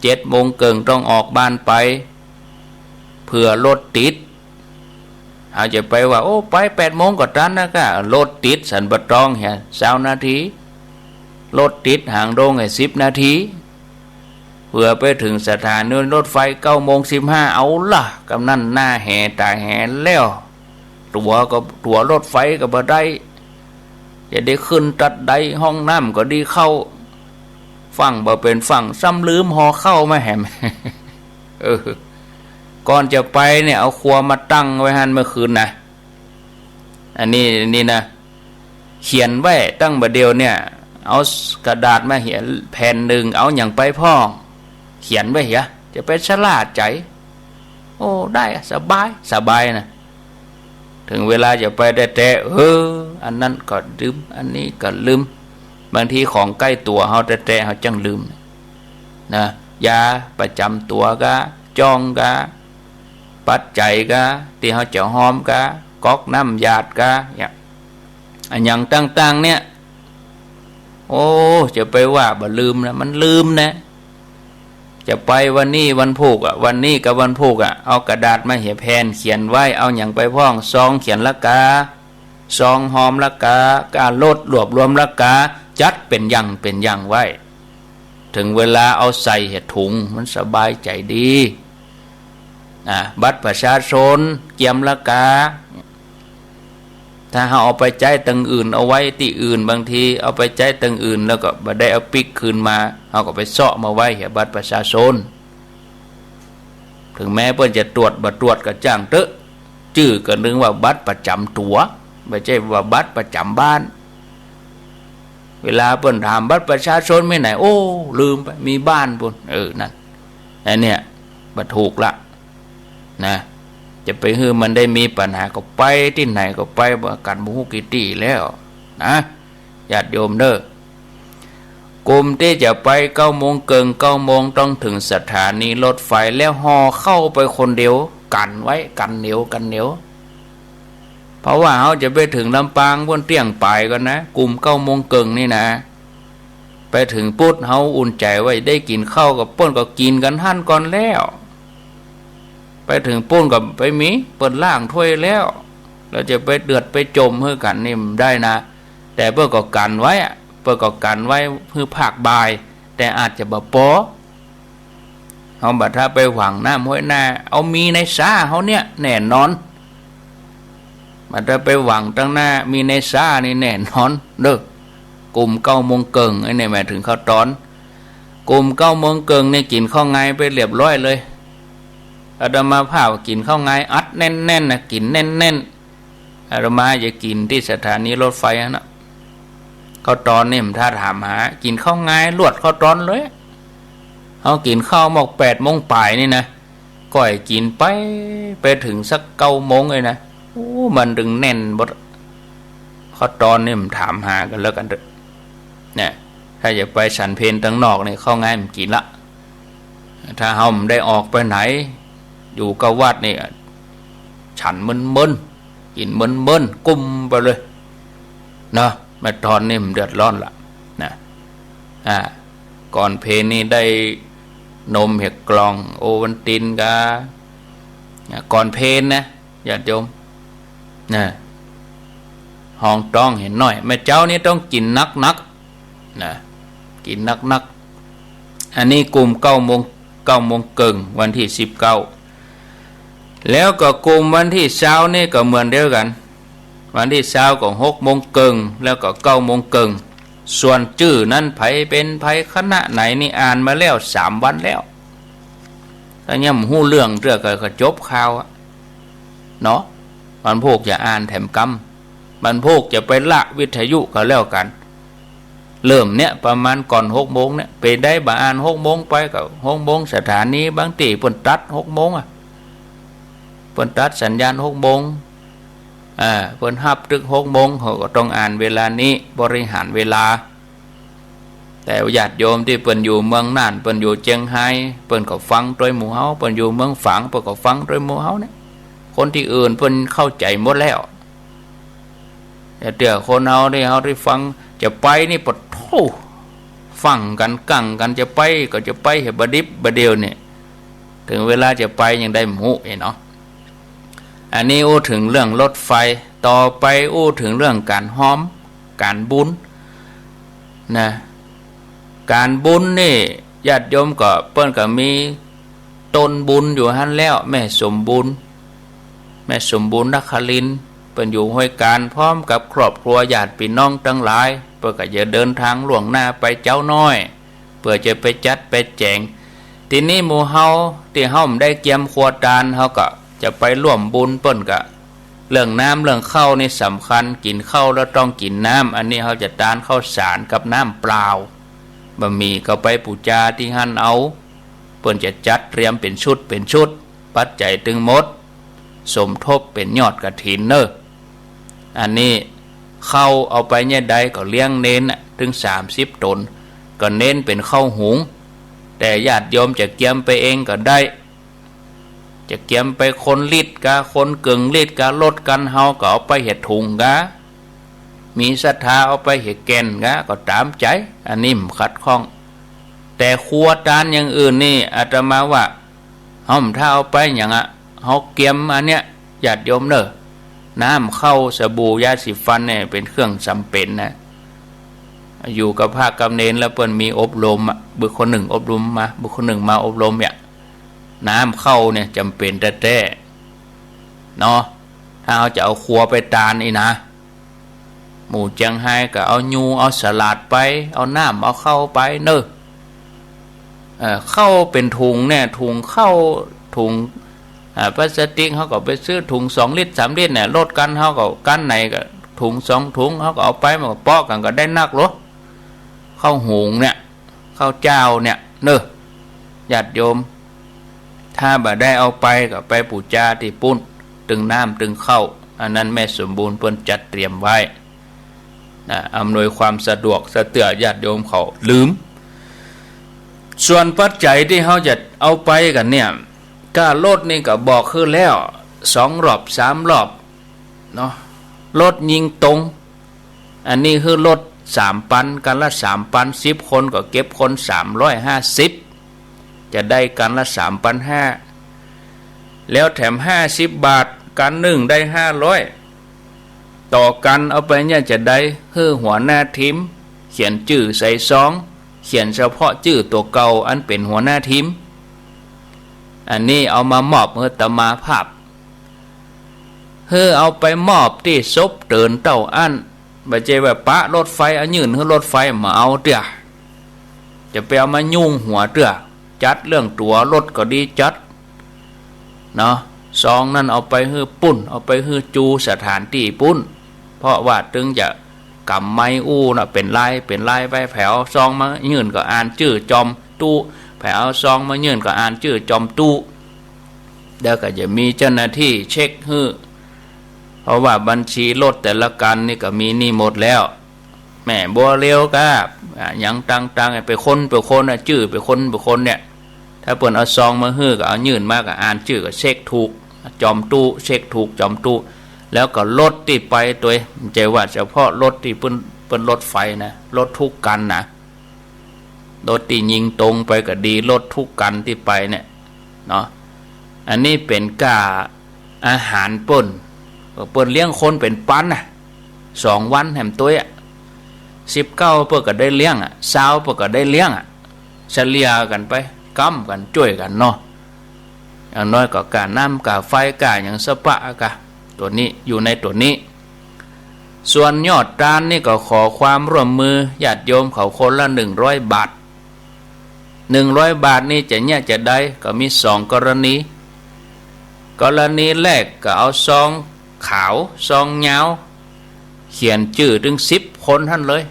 เจ็ดโมงเกิ่งต้องออกบ้านไป เผื่อรถติด เฮาจะไปว่า โอ้ ไปแปดโมงก็ตันนะก้า รถติดสันบ่ต้องเหีย ซาวนาที รถติดหางดงไอ้สิบนาที เผื่อไปเถิงสถานีรถไฟเก้าโมงสิบห้า เอาละ กำนั้นหน้าแหต๋าแหแล้ว ตั๋วก็ ตั๋วรถไฟก็บ่ได้ จะได้ขึ้นตัดใด ห้องน้ำก็ดีเข้า ฟั่งบ่เป๋นฟั่ง ซ้ำลืมห่อข้าวมาแหม เออ ก่อนจะไปเนี่ย เอาครัวมาตั้งไว้หั้นเมื่อคืนนะ อันนี้ นี่นะ เขียนไว้ตั้งบ่าเดี่ยวเนี่ย เอากระดาษมาเขียนแผ่นนึ่ง เอาหยังไปพ่อง เขียนไว้เหีย จะไปชะล่าใจ๋ โอ้ ได้ สบาย สบายนะ เถิงเวลาจะไปแต๊ๆ เออ อันนั้นก็ลืม อันนี้ก็ลืม บางทีของใก้ตั๋วเฮาแต๊ๆ เฮาจั้งลืม นะ ยาประจ๋ำตั๋วก้า จ้องก้า ปัจจัยก้า ตี้เฮาจะฮอมก้า ก๊อกน้ำหยาดก้า เนี่ย อะหยังต่างๆ เนี่ย โอ้ จะไปว่าบ่ลืมนะ มันลืมนะ จะไปวันนี้วันพูกอะ วันนี้กับวันพูกอะ เอากระดาษมาเหียแผ่นเขียนไว้ เอาหยังไปพ่อง ซองเขียนละกา ซองหอมละกา กาลดรวบรวมละกา จัดเป๋นอย่างเป๋นอย่างไว้ เถิงเวลาเอาใส่เหียถุง มันสบายใจ๋ดี อ่า บัตรประชาชนเกียมละกา ถ้าเฮาเอาไปใจ๊ตึงอื่น เอาไว้ตี้อื่น บางทีเอาไปใจ๊ตึงอื่น แล้วก็บ่ได้เอาปิ๊กคืนมา เฮาก็ไปเซาะมาไว้เหียบัตรประชาชน เถิงแม้เปิ้นจะตรวจบ่ตรวจก็จ้างเต๊อะ จื้อก็นึกว่าบัตรประจ๋ำตั๋ว บ่ใจ้ว่าบัตรประจ๋ำบ้าน เวลาเปิ้นถามบัตรประชาชนมีไหน โอ้ ลืมไป มีบ้านปู๊น เออ นั่น อันเนี้ยบ่ถูกละ นะ จะไปหื้อมันได้มีปัญหา ก็ไปตี้ไหนก็ไป บ่กั๋นบ่ฮู้กี่ตี้แล้ว นะ ญาติโยมเน่อ กุมตี้จะไปเก้าโมงเกิ่ง เก้าโมงต้องเถิงสถานีรถไฟ แล้วห่อข้าวไปคนเดียว กั๋นไว้ กั๋นเหนียว กั๋นเหนียว เพราะว่าเฮาจะไปเถิงลำปางปู๊นเตี้ยงป๋ายก่อนนะ กุมเก้าโมงเกิ่งนี่นะ ไปเถิงปุ๊บเฮาอุ่นใจ๋ว่าได้กิ๋นข้าว ก็เปิ้นก็กิ๋นกั๋นหั้นก่อนแล้ว ไปเถิงปู๊นก็ไปมี เปิ้นล้างถ้วยแล้ว แล้วจะไปเดือดไปจ๋มหื้อกั๋นนี่บ่ได้นะ แต่เปิ้นก็กั๋นไว้อะ เปิ้นก็กั๋นไว้หื้อภาคบ่าย แต่อาจจะบ่ปอ เฮาบ่ถ้าไปหวังน้ำห้วยหน้า เอามีในซ้าเฮาเนี่ยแน่นอน บ่ถ้าไปหวังตังหน้า มีในซ้านี่แน่นอนเน่อ กุมเก้าโมงเกิ่ง อันนี้หมายเถิงข้าวต๋อน กุมเก้าโมงเกิ่งนี่กิ๋นข้าวงายไปเรียบร้อยเลย อาตมาภาพกิ๋นข้าวงายอัดแน่นๆ นะ กิ๋นแน่นๆ อาตมาจะกิ๋นตี้สถานีรถไฟหั้นนะ ข้าวต๋อนนี่บ่ถ้าถามหา กิ๋นข้าวงายลวดข้าวต๋อนเลย เฮากิ๋นข้าวหมดแปดโมงป๋ายนี่นะ ก้อยกิ๋นไป ไปเถิงสักเก้าโมงเลยนะ โอ้ มันตึงแน่นหมด ข้าวต๋อนนี่บ่ถามหากั๋นแล้วกั๋นเต๊อะ เนี่ย ถ้าจะไปฉันเพลตังนอกนี่ ข้าวงายบ่กิ๋นละ ถ้าเฮาบ่ได้ออกไปไหน อยู่กับวัดนี่ ฉันเมินๆ กิ๋นเมินๆ กุมไปเลย เนาะ แม่ต๋อนนี่บ่เดือดร้อนละ นะ อ่า ก่อนเพลนี่ได้นมเหียกล่อง โอวัลตินกา อ่า ก่อนเพลนะ ญาติโยม นะ ฮองต๊องเหียน้อย แม่เจ๊านี่ต้องกิ๋นหนักๆ นะ กิ๋นหนักๆ อันนี้กุมเก้าโมง เก้าโมงเกิ่ง วันตี้สิบเก้า แล้วก็กุมวันตี้ซาวนี่ก็เหมือนเดียวกั๋น วันตี้ซาวก็หกโมงเกิ่ง แล้วก็เก้าโมงเกิ่ง ส่วนจื้อนั้นใผเป๋นใผคณะไหนนี่อ่านมาแล้วสามวันแล้ว ถ้ายังบ่ฮู้เรื่องเตื้อก็ ก็จบข่าวอะ เนาะ วันพูกจะอ่านแถมกำ วันพูกจะไปละวิทยุก็แล้วกั๋น เริ่มเนี่ยประมาณก่อนหกโมงเนี่ย เป๋นใดบ่อ่านหกโมงไปก็หกโมง สถานีบางตี้เปิ้นตัดหกโมงอะ เปิ้นตัดสัญญาณหกโมง อ่า เปิ้นฮับตึกหกโมง เฮาก็ต้องอ่านเวลานี้ บริหารเวลา แต่ญาติโยมตี้เปิ้นอยู่เมืองน่าน เปิ้นอยู่เจียงฮาย เปิ้นก็ฟังตวยหมู่เฮา เปิ้นอยู่เมืองฝาง เปิ้นก็ฟังตวยหมู่เฮาเนี่ย คนตี้อื่นเปิ้นเข้าใจ๋หมดแล้ว แต่เตื้อคนเฮาตี้ เฮาตี้ฟัง จะไปนี่ปะโธ่ ฟั่งกั๋นกั๋งกั๋น จะไปก็จะไปหื้อบ่ดิบบ่เดี่ยวนี่ เถิงเวลาจะไปยังได้บ่ฮู้เนาะ อันนี้อู้เถิงเรื่องรถไฟ ต่อไปอู้เถิงเรื่องก๋านฮอม ก๋านบุญ นะ ก๋านบุญนี่ญาติโยมก็ เปิ้นก็มีต้นบุญอยู่หั้นแล้ว แม่สมบูรณ์ แม่สมบูรณ์นครินทร์ เปิ้นอยู่ห้วยก๋าน พร้อมกับครอบครัวญาติปี้น้องตังหลาย เปิ้นก็จะเดินตางล่วงหน้าไปเจ๊าน้อย เปื้อจะไปจัดไปแจ๋ง ทีนี้หมู่เฮาตี้เฮาบ่ได้เกียมครัวตาน เฮาก็จะไปร่วมบุญเปิ้นก็ เรื่องน้ำเรื่องข้าวนี่สำคัญ กิ๋นข้าวแล้วต้องกิ๋นน้ำ อันนี้เฮาจะตานข้าวสารกับน้ำเปล่า บ่มีก็ไปปู๋จาตี้หั้นเอา เปิ้นจะจัดเตรียมเป๋นชุดเป๋นชุด ปัจจัยตึงหมด สมทบเป๋นยอดกฐินเน่อ อันนี้ข้าวเอาไปเยียะใดก็เลี้ยงเณรน่ะ ตึงสามสิบต๋น ก็เน้นเป๋นข้าวหุง แต่ญาติโยมจะเกียมไปเองก็ได้ จะเกียมไปคนลิตรกา คนเกิ่งลิตรกา ลดกั๋น เฮาก็เอาไปเหียถุงกา มีศรัทธาเอาไปเหียแก่นกา ก็ต๋ามใจ๋ อันนี้บ่ขัดข้อง แต่ครัวตานอย่างอื่นนี่ อาตมาว่า เฮาบ่ถ้าเอาไปหยังอะ เฮาเกียมอันเนี้ย ญาติโยมเน่อ น้ำเข้า สบู่ ยาสีฟันเนี่ย เป๋นเครื่องจ๋ำเป๋นนะ อยู่กับพระกับเณรแล้วเปิ้นมีอบรมอะ บุคคลนึ่งอบรมมา บุคคลนึ่งมาอบรมเนี่ย น้ำเข้าเนี่ยจ๋ำเป๋นแต๊ๆ เนาะ ถ้าเฮาจะเอาครัวไปตานอี้นะ หมู่เจียงฮายก็เอายู เอาสลัดไป เอาน้ำ เอาเข้าไปเน่อ เอ่อ เข้าเป๋นถุงเนี่ย ถุงเข้า ถุง อ่า พลาสติก เฮาก็ไปซื้อถุงสองลิตร สามลิตรเนี่ย รถกั๋นเฮาก็ กั๋นไหนก็ถุงสองถุง เฮาก็เอาไป มันก็เปาะกั๋นก็ได้นักโล เข้าหุงเนี่ย เข้าเจ้าเนี่ย เน่อ ญาติโยม ถ้าบ่ได้เอาไปก็ไปปู๋จาตี้ปุ้น ตึงน้ำตึงเข้า อันนั้นแม่สมบูรณ์เปิ้นจัดเตรียมไว้นะ อำนวยความสะดวก สะเตื้อญาติโยมเขาลืม ส่วนปัจจัยตี้เฮาจะเอาไปกั๋นเนี่ย ก้ารถนี่ก็บอกหื้อแล้ว สองรอบ สามรอบ เนาะ รถยิงตง อันนี้หื้อรถสามปัน กั๋นละสามปัน สิบคนก็เก็บคนสามร้อยห้าสิบ จะได้กั๋นละสามปันห้า แล้วแถมห้าสิบบาท กั๋นนึ่งได้ห้าร้อย ต่อกั๋นเอาไปเนี่ยจะได้หื้อหัวหน้าทีม เขียนจื้อใส่ซอง เขียนเฉพาะจื้อตั๋วเก่าอันเป๋นหัวหน้าทีม อันนี้เอามามอบหื้ออาตมาภาพ หื้อเอาไปมอบตี้ศพเตินเต้าอั้น บ่ใจ้ว่าปะรถไฟ เอายื่นหื้อรถไฟบ่เอาเตื้อ จะไปเอามายุ่งหัวเตื้อ จัดเรื่องตั๋วรถก็ดีจัด เนาะ ซองนั้นเอาไปหื้อปุ้น เอาไปหื้อจู๋สถานตี้ปุ้น เพราะว่าตึงจะกำไม้อู้เนาะ เป๋นลาย เป๋นลายไว้ ใผเอาซองมายื่นก็อ่านจื้อจอมตู้ ใผเอาซองมายื่นก็อ่านจื้อจอมตู้ แล้วก็จะมีเจ้าหน้าตี้เช็คหื้อ เพราะว่าบัญชีรถแต่ละคันนี่ก็มีนี่หมดแล้ว แม่บัวเรียวก็ อ่า หยังต่างๆ ไปคน ไปคนน่ะ จื้อไปคน ไปคนเนี่ย ถ้าเปิ้นเอาซองมาหื้อก็เอายื่นมาก็อ่านจื้อก็เช็คถูกจอมตู้ เช็คถูกจอมตู้ แล้วก็รถตี้ไปตวย บ่ใจ้ว่าเฉพาะรถตี้เปิ้น เปิ้นรถไฟนะ รถทุกคันนะ รถตี้ยิงตงไปก็ดี รถทุกคันตี้ไปเนี่ย เนาะ อันนี้เป๋นก้าอาหารเปิ้น เปิ้นเลี้ยงคนเป๋นปันน่ะ สองวันแหมตวยอะ สิบเก้าเปิ้นก็ได้เลี้ยงอะ ซาวเปิ้นก็ได้เลี้ยงอะ เฉลี่ยกั๋นไป ก้ำกั๋นจ้วยกั๋นเนาะ อย่างน้อยก็ก้าน้ำก้าไฟก้าหยังสะปะอะกะ ตั๋วนี้อยู่ในตั๋วนี้ ส่วนยอดตานนี่ก็ขอความร่วมมือญาติโยมเขาคนละหนึ่งร้อยบาท หนึ่งร้อยบาทนี่จะเยียะจะใดก็มีสองกรณี กรณีแรกก็เอาซองขาว ซองยาว เขียนจื้อตึงสิบคนหั้นเลย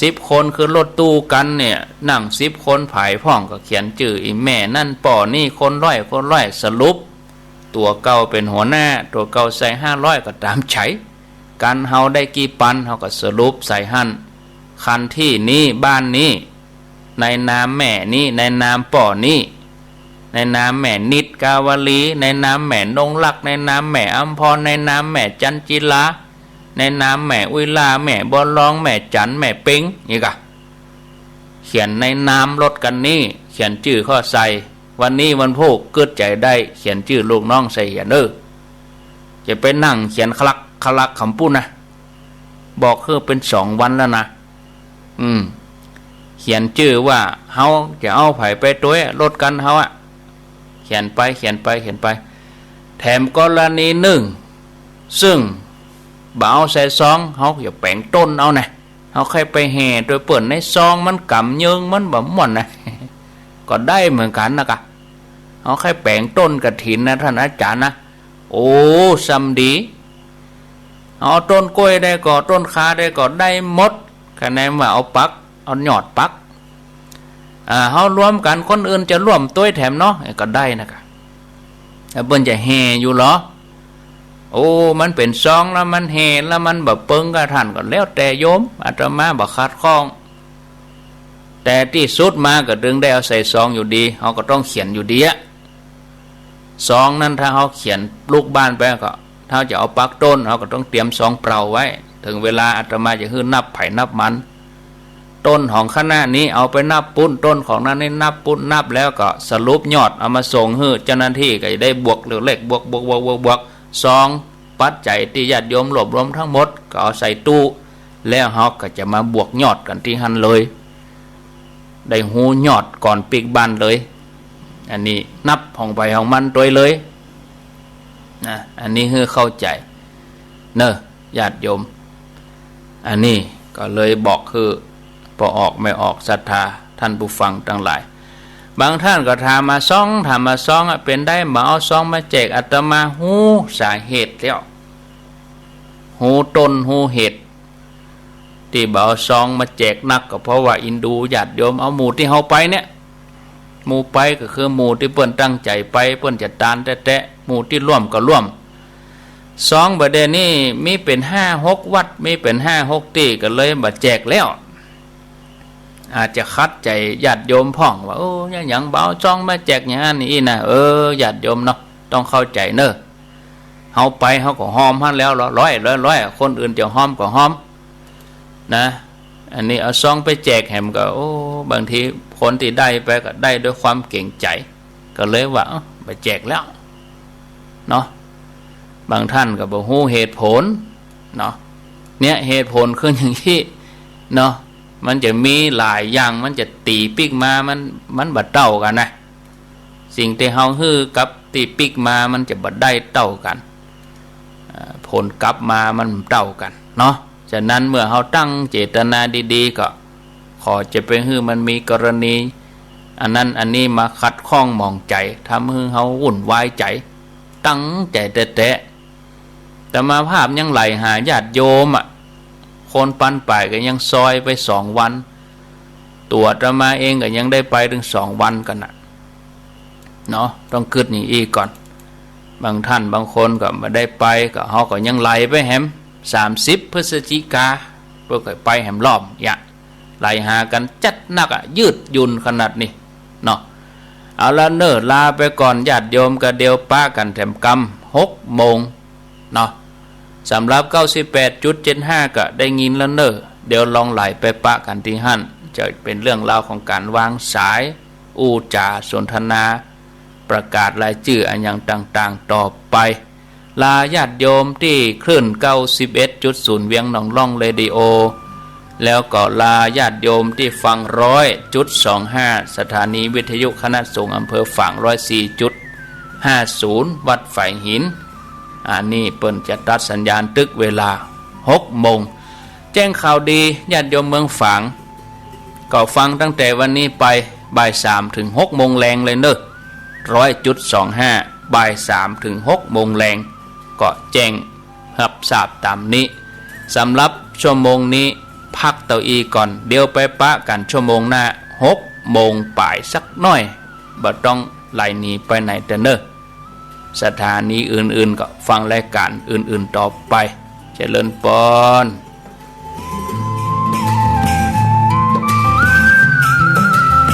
สิบคนคือรถตู้คันเนี่ย นั่งสิบคน ผายพ่องก็เขียนจื้ออี่แม่นั้นป้อนี้ คนร้อย คนร้อย สรุป ตั๋วเก่าเป๋นหัวหน้า ตั๋วเก่าใส่ห้าร้อยก็ต๋ามใจ๋ คันเฮาได้กี่ปัน เฮาก็สรุปใส่หั้น คันตี้นี้ บ้านนี้ ในนามแม่นี้ ในนามป้อนี้ ในนามแม่นิตรกาวลี ในนามแม่นงรัก ในนามแม่อำพร ในนามแม่จันจิลา ในนามแม่อุ้ยลา แม่บัวลอง แม่จัน แม่เป็ง นี่กะ เขียนในนามรถคันนี้ เขียนจื้อเข้าใส่ วันนี้วันพูก กึ๊ดใจ๋ได้ เขียนจื้อลูกน้องใส่เหียเน่อ จะไปนั่งเขียนคลักคลักกำปู้นนะ บอกหื้อเป๋นสองวันแล้วนะ อืม เขียนจื้อว่าเฮาจะเอาใผไปตวยรถคันเฮาอะ เขียนไป เขียนไป เขียนไป แถมกรณีนึ่ง ซึ่งบ่เอาใส่ซอง เฮาจะแป๋งต้นเอานะ เฮาใค่ไปแห่ตวยเปิ้นในซอง มันก๋ำเยิง มันบ่ม่วนนะ ก็ได้เหมือนกั๋นนะกะ เฮาใค่แป๋งต้นกฐินนะท่านอาจ๋ารย์นะ โอ้ ซ่ำดี เอาต้นกล้วยได้ก่อ ต้นข่าได้ก่อ ได้หมด คะแนนว่าเอาปัก เอายอดปัก อ่า เฮารวมกั๋น คนอื่นจะร่วมตวยแถมเนาะ ก็ได้นะกะ แล้วเปิ้นจะแห่อยู่เหรอ โอ้ มันเป๋นซองแล้วมันแห่แล้วมันบ่เปิงกะท่าน ก็แล้วแต่โยม อาตมาบ่ขัดข้อง แต่ตี้สุดมาก็ตึงได้เอาใส่ซองอยู่ดี เฮาก็ต้องเขียนอยู่ดีอะ ซองนั้นถ้าเฮาเขียนลุกบ้านไปก็ ถ้าจะเอาปักต้น เฮาก็ต้องเตรียมซองเปล่าไว้ เถิงเวลาอาตมาจะหื้อนับใผนับมัน ต้นของคณะนี้เอาไปนับปุ้น ต้นของนั้นนี่นับปุ้น นับแล้วก็สรุปยอดเอามาส่งหื้อเจ้าหน้าตี้ ก็จะได้บวกเลข บวก บวก บวก บวก บวก สอง ปัจจัยตี้ญาติโยมรวบรวมทั้งหมดก็เอาใส่ตู้ แล้วเฮาก็จะมาบวกยอดกั๋นตี้หั้นเลย ได้ฮู้ยอดก่อนปิ๊กบ้านเลย อันนี้นับของใผของมันตวยเลยนะ อันนี้หื้อเข้าใจ๋เน่อญาติโยม อันนี้ก็เลยบอกหื้อป้อออกแม่ออกศรัทธาท่านผู้ฟังตังหลาย บางท่านก็ถามมา ซอง ถามมา ซองอะ เป๋นใดบ่เอาซองมาแจก อาตมาฮู้สาเหตุแล้ว ฮู้ต้นฮู้เหตุ ตี้บ่เอาซองมาแจกนัก ก็เพราะว่าอินดูญาติโยม เอาหมู่ตี้เฮาไปเนี่ย หมู่ไปก็คือหมู่ตี้เปิ้นตั้งใจ๋ไป เปิ้นจะตานแต๊ๆ หมู่ตี้ร่วมก็ร่วม ซองบ่าเดี่ยวนี้มีเป๋นห้าหกวัด มีเป๋นห้าหกตี้ ก็เลยบ่แจกแล้ว อาจจะขัดใจ๋ญาติโยมพ่องว่า โอ้ หยังบ่เอาซองมาแจกอย่างอั้นอี้นะ เออ ญาติโยมเนาะ ต้องเข้าใจ๋เน่อ เฮาไปเฮาก็ฮอมหั้นแล้ว ร้อย ร้อย ร้อย คนอื่นจะฮอมก็ฮอมนะ อันนี้เอาซองไปแจกแหมก็ โอ้ บางทีคนตี้ได้ไปก็ได้ด้วยความเกรงใจ๋ ก็เลยว่า เอ้า บ่แจกแล้วเนาะ บางท่านก็บ่ฮู้เหตุผลเนาะ เนี่ยเหตุผลคืออย่างนี้เนาะ มันจะมีหลายอย่าง มันจะตี้ปิ๊กมา มัน มันบ่เต้ากั๋นนะ สิ่งตี้เฮาหื้อกับตี้ปิ๊กมามันจะบ่ได้เต้ากั๋น อ่า ผลกลับมามันบ่เต้ากั๋นเนาะ ฉะนั้นเมื่อเฮาตั้งเจตนาดีๆ ก็ขอจะไปหื้อมันมีกรณีอันนั้นอันนี้มาขัดข้องหมองใจ๋ ทำหื้อเฮาวุ่นวายใจ๋ ตั้งใจ๋แต๊ๆ อาตมาภาพยังไหลหาญาติโยมอะ คนปันป๋ายก็ยังซอยไปสองวัน ตั๋วอาตมาเองก็ยังได้ไปเถิงสองวันกั๋นน่ะเนาะ ต้องกึ๊ดอย่างอี้ก่อน บางท่านบางคนก็บ่ได้ไป ก็เฮาก็ยังไหลไปแหม สามสิบพฤศจิกา เปิ้นก็ไปแหมรอบเยียะ ไหลหากั๋นจัดนักอะ ยืดหยุ่นขนาดนี้เนาะ เอาละเน่อ ลาไปก่อนญาติโยม ก็เดี๋ยวปะกั๋นแถมกำ หกโมงเนาะ สำหรับ เก้าสิบแปดจุดเจ็ดห้า ก็ได้ยินแล้วเน่อ เดี๋ยวลองไหลไปปะกั๋นตี้หั้น จะเป๋นเรื่องราวของก๋านวางสาย อู้จ๋าสนทนา ประกาศรายจื้ออะหยังต่างๆ ต่อไป ลาญาติโยมตี้คลื่น เก้าสิบเอ็ดจุดศูนย์ เวียงหนองล่องเรดิโอ แล้วก็ลาญาติโยมตี้ฟัง ร้อยจุดสองห้า สถานีวิทยุคณะสงฆ์อำเภอฝาง ร้อยสี่จุดห้าศูนย์ วัดฝายหิน อันนี้เปิ้นจะตัดสัญญาณตึ๊กเวลา หกโมง แจ้งข่าวดีญาติโยมเมืองฝาง ก็ฟังตั้งแต่วันนี้ไปบ่ายสามเถิงหกโมงแลงเลยเน่อ ร้อยจุดสองห้า บ่ายสามเถิงหกโมงแลง ก็แจ้งฮับทราบต๋ามนี้ สำหรับชั่วโมงนี้พักเต้าอี้ก่อน เดี๋ยวไปปะกั๋นชั่วโมงหน้า หกโมงป๋ายสักหน้อย บ่ต้องไหลหนีไปไหนเต๊อะเน่อ สถานีอื่นๆ ก็ฟังรายก๋านอื่นๆ ต่อไป เจริญปอน